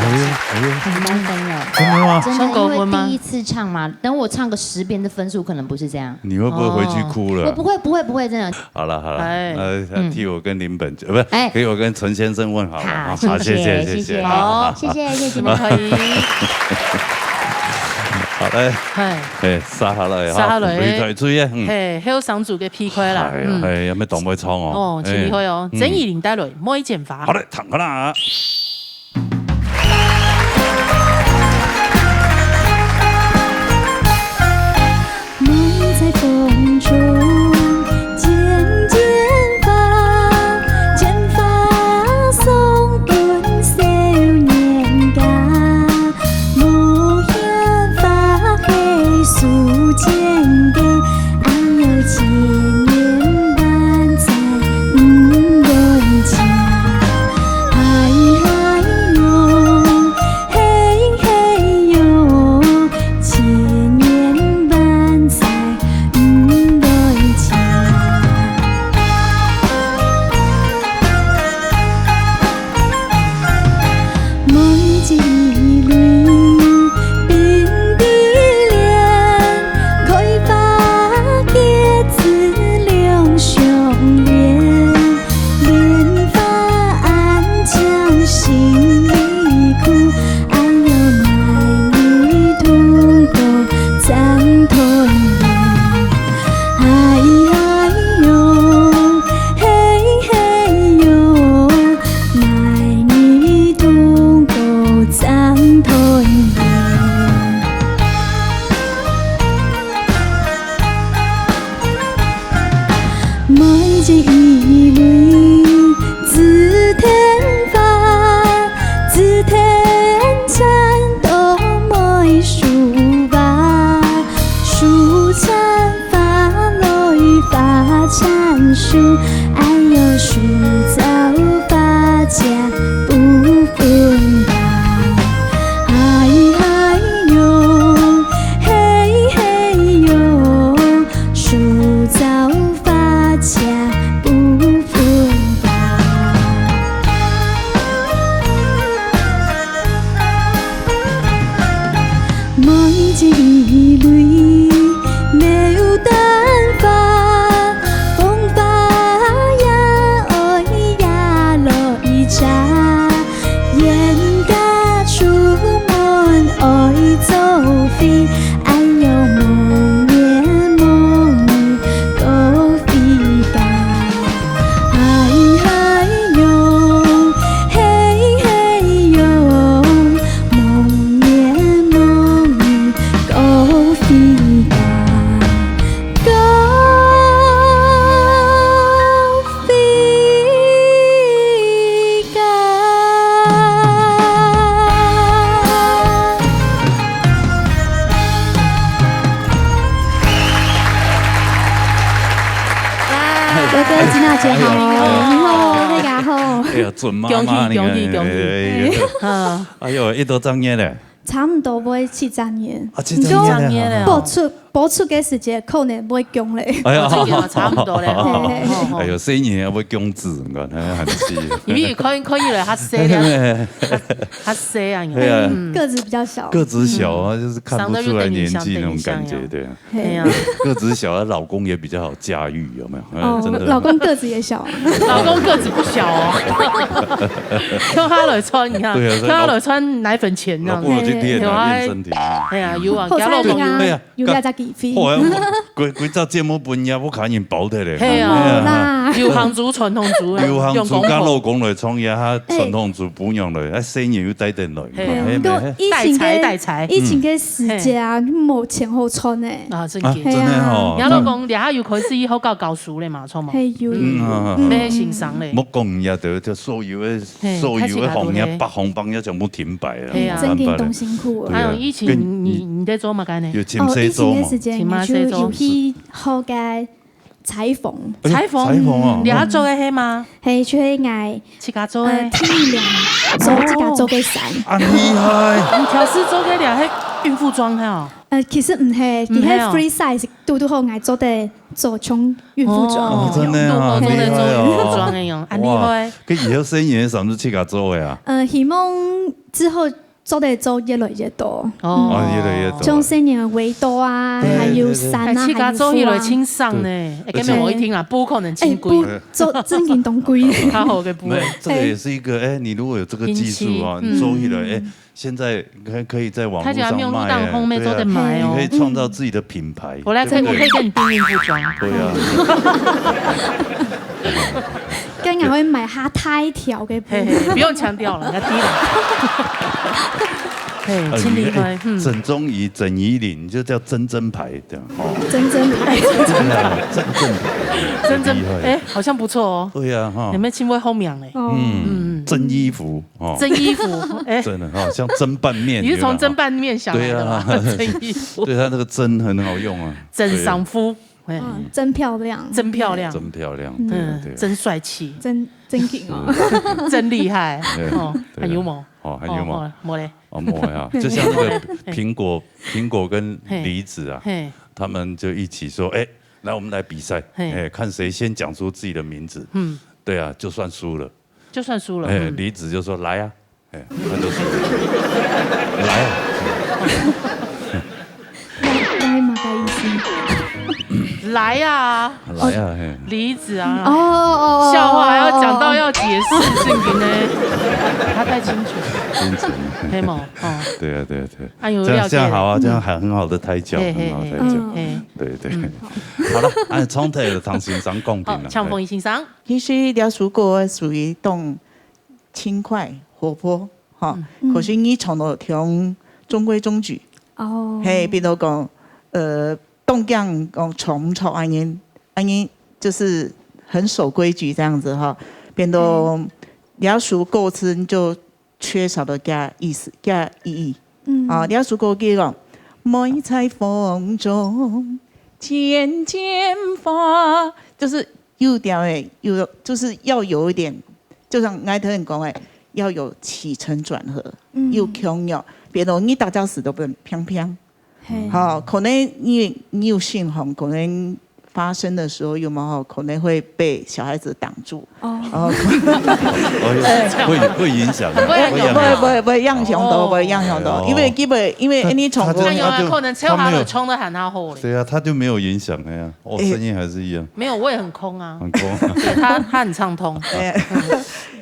哎呦，哎呦，很高分耶。真的吗？真的，因為第一次唱嘛，等我唱個十遍的分數可能不是這樣。你會不會回去哭了？哦。我不會，不會，不會，真的。好了，好了，哎。那替我跟林本，呃，不是，哎。替我跟陳先生問好了。好，好，謝謝，謝謝，謝謝。好，好，謝謝，謝謝你們。可以。好嘞。嗨。哎，續下來哈，續下來。回頭追耶，嗯。嘿，後生組个 P K啦。哎呀，嗯。哎呀，乜當會唱哦。哦，真厲害哦。哎，嗯。曾以玲帶來《梅剪花》。好嘞，聽看啦。一蕊紫藤花，紫藤纏到梅樹椏，树缠花來花纏樹，哎喲，樹棗花謝不分家。嗨嗨喲，嘿嘿喲， 樹棗花謝不分家。每一蕊牡丹花，風花也愛也來謝。 冤家出門愛做伙，哎喲，無緣無故過飛家。嗨嗨喲，嘿嘿喲，無緣無故過飛家。 飛家。哥哥，今仔日好，你好，大家好。哎呀，準媽媽，恭喜，你看，恭喜，恭喜。哎，哎，哎。嗯。哎喲，幾多隻月咧？ 差毋多會七隻月。啊，七隻月了。毋過，七隻月了。播出，播出个時節可能會降咧。哎呀。哦，這個差不多咧，吼，嘿，嘿，嘿。吼，吼。哎喲，細人也會降子，你看，還很氣。因為看，看起來較細咧，較，較細啊，你看。對啊。嗯。個子比較小。個子小啊，嗯。就是看不出來年紀那種感覺，長得有點像，對啊。嘿。對啊。個子小，她老公也比較好駕馭，有沒有？哎，哦，真的。老公個子也小。老公個子不小哦。叫他來穿，你看，對啊，所以老，叫他來穿奶粉錢這樣。老公有去練啊，對啊。練身體。哎呀，有啊，後生啊。對啊。 有這隻機會。好啊，我，規，規隻節目分人家屋下人包忒咧。係啊。係啊。有啦。有行主傳統主啊，有行主用公婆。佮老公來創業，哈，哎。傳統主不用來，啊，細人又帶等來，係啊。係咩？毋過疫情个，帶財，帶財。疫情个時節啊，嗯。無錢好賺呢。啊，真个。啊，真个吼。你老公這下又開始以後教，教書咧嘛，著無？係，有。嗯，嗯，嗯，嗯。嗯。愛先生咧。莫講人家，就，就所有个，嘿，所有个行業，開始較多咧。百行百業全部停擺啊，係啊。無辦法咧。真个當辛苦啊。對啊。還有疫情，跟，你，你在做麼个呢？有請誰做嗎？哦，疫情个時間，請麼个做？就有去 好个裁縫。哎喲，裁縫，裁縫啊。你愛做个係嗎？係，就係𠊎，自家做个。呃，第一年做自家做个衫。恁厲害。你頭先做个了，係孕婦裝係哦？呃，其實毋係，毋係哦。佢係free size，堵堵好，𠊎做得做像孕婦裝。哦，真的啊，堵堵好做得做孕婦裝个樣，厲害哦。恁厲害。哇，該以後生意个衫係自家做个啊？呃，希望之後 做得做越來越多。哦。哦，越來越多。像細人个圍兜啊，對，還有衫啊，對，對。還有褲啊。哎，自家做起來盡省呢。對。哎，根本無一定啦，布可能盡貴。哎，布做正經當貴。較好个布。沒有，這個也是一個，哎，你如果有這個技術啊，你做起來，哎，現在可，可以在網路上賣，哎，對啊，你可以創造自己的品牌，對不對？我來，我可以跟你訂孕婦裝。對啊。該𠊎會買較大條个布。嘿，嘿，不用強調了，人家低了。嘿，呃，盡厲害，你，哎，嗯。整中醫、整衣領，你就叫整整牌這樣，哦。整整牌。真的啊，整整牌，整整，厲害。哎，好像不錯哦。對啊，哈。有沒有聽過後面嘞？哦。嗯，嗯。整衣服，哦。整衣服，哎。真的，哈，像蒸拌面，你是從蒸拌面想來的嗎？有沒有？對啊。整衣服。對，它那個蒸很好用啊。整衫褲。 哎。嗯，真漂亮。真漂亮。真漂亮，嗯。對，對，對。真帥氣。真，真緊哦。是。真厲害。對，哦，對啊。還有無？哦，還有無？哦，無咧。哦，無啊，就像那個蘋果，蘋果跟梨子啊，嘿。他們就一起說，哎，來，我們來比賽，嘿。哎，看誰先講出自己的名字。嗯。對啊，就算輸了。就算輸了，哎，嗯。梨子就說，來啊， 哎，他就說，來啊。來，來麼个意思？來啊。來啊，嘿。梨子啊。哦，哦，哦，笑話還要講到要解釋，哦，哦。正經呢，他太清楚。清楚。嘿嘛，哦。對啊，對啊，對啊。哎喲，這樣，了解。這樣好啊，這樣還很好的胎教，嘿，嘿，很好的胎教。嘿，嘿。對，對。嗯。好了，哎，從頭就聽先生講評了。好，請鳳儀先生。其實這首歌屬於當 輕快活潑，吼，嗯。可是你唱到像中規中矩，哦。嘿，比如講，呃，當驚講唱毋著恁樣，恁樣就是很守规矩这样子哈，变到嗯。你要数过次就缺少了加意思，加意义。嗯。啊，你要数过去讲，梅在风中渐渐化，就是有点诶，有，就是要有一点，就像刚才你讲诶，要有起承转合，嗯。有腔调，别人你大家死都不能砰砰。 嘿。好，可能因为你有信仰，可能发生的时候有没有可能会被小孩子挡住？哦。哦，哦，会，会影响，会影响。不会，不会，不会影响到，哦。不会影响到，哎呦。因为基本，因为他，你从他就，他就，他有啊，可能唱好了，他没有，唱得很好嘞。对啊，他就没有影响了呀。哦，哎。声音还是一样。没有，我也很空啊。很空啊。对，他，他很畅通。哎，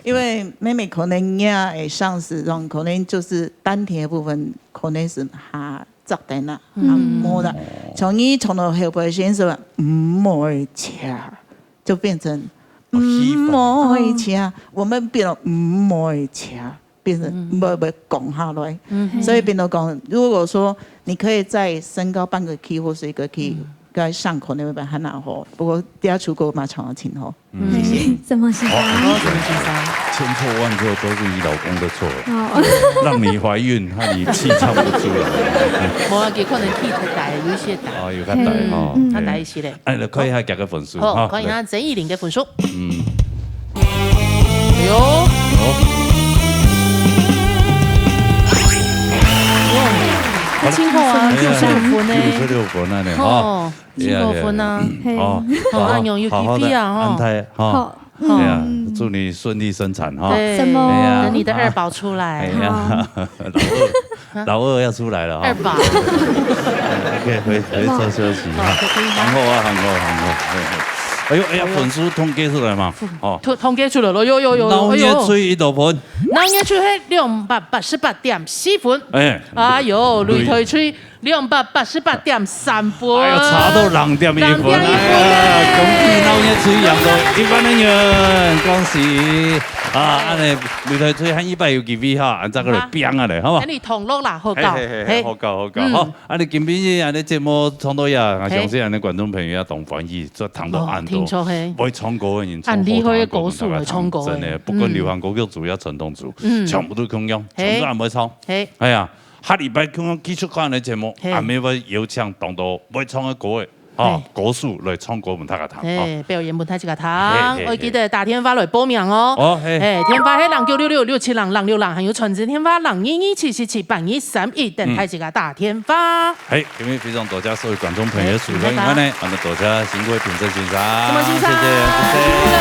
因为妹妹可能你啊，哎，上次中可能就是丹田的部分，可能是哈 着等了，嗯。啊，没了。从你从头后背先说，嗯，没车，就变成，哦，希望。嗯，没车。我们变了，嗯，没车，变成，嗯。没，没讲下来。嗯。所以变到讲，如果说你可以再升高半个key或是一个key，嗯。该上口那边还拿好。不过等下出国马上要请吼。 嗯。谢谢。什么先生？好，哦，什么先生？千错万错都是你老公的错，哦。让你怀孕，害你气唱不出来。无啊，佢可能气太大，有些大。哦，有較大嗯，吼。嗯。較大一些咧。哎，来看一下佢个分数，好，哈，看一下来。曾以玲个分数。嗯。哎呦。哦。哇，好了。真好啊，哎呀，九十六分呢。九十六分啊，你，哈。哦。 辛苦分啊。嘿。哦，好好，好，好好地安胎，哈。好，对啊，嗯。祝你顺利生产，哈。对，什么？对啊。等你的二宝出来。哎呀，好。老二，老二要出来了，哈。二宝。OK，回，回车休息，哈。好，很好啊，很好，很好，很好。哎呦，哎呀，哎呦。分数统计出来嘛，哦。统，统计出来了，有，有，有，老二吹一多分。哎呦。老二吹两百八十八点四分。哎。哎呦，擂台吹 两百八十八点三分。哎呀，差到零点一分。零点一分。哎呀，恭喜老二吹贏到一萬个銀，恭喜！啊，恁呢，擂台吹還一擺有機會哈，恁再過來拚啊咧，好無？跟你同樂啦，好搞。嘿，嘿，嘿，嘿。好搞，好搞，嗯。好，恁呢今晡日恁呢節目唱到這，啊，嘿。相信恁呢觀眾朋友也當歡喜，就聽到恁多，哦，聽說嘿。會唱歌个人，恁厲害个歌手會唱歌，真的，不管流行歌曲組也傳統組，嗯。全部都共樣，嘿。全部都恁會唱。嘿。哎呀， 下禮拜共樣繼續看恁个節目，嘿。阿妹會邀請當多會唱个歌个，哦，嘿。歌手來唱歌分大家聽，哦。嘿，表演分大家聽。嘿，嘿，嘿。愛記得打電話來報名哦。哦，嘿。嘿，電話係零九六六六七零零六零，還有傳真電話零二二七七七八二三一，等大家打電話。嗯。嘿，今日非常多謝所有觀眾朋友收看，嘿，拜拜。另外呢， 好，那多謝辛苦个評審先生。什麼先生？謝謝，謝謝。辛苦嘞。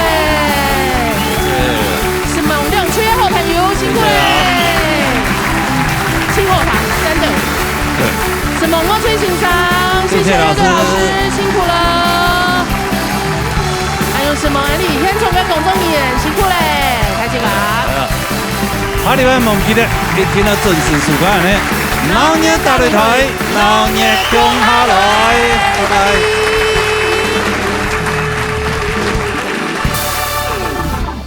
謝謝。什麼兩位好朋友，辛苦嘞。對啊。辛苦他，真的。對。什麼我最先生，謝謝老師。謝謝六位老師，辛苦了。還有什麼？哎，你現場个工作人員，辛苦嘞，大家。哎呀。 下禮拜毋記得，一定要準時收看呢。鬧熱大擂台，鬧熱共下來，拜拜。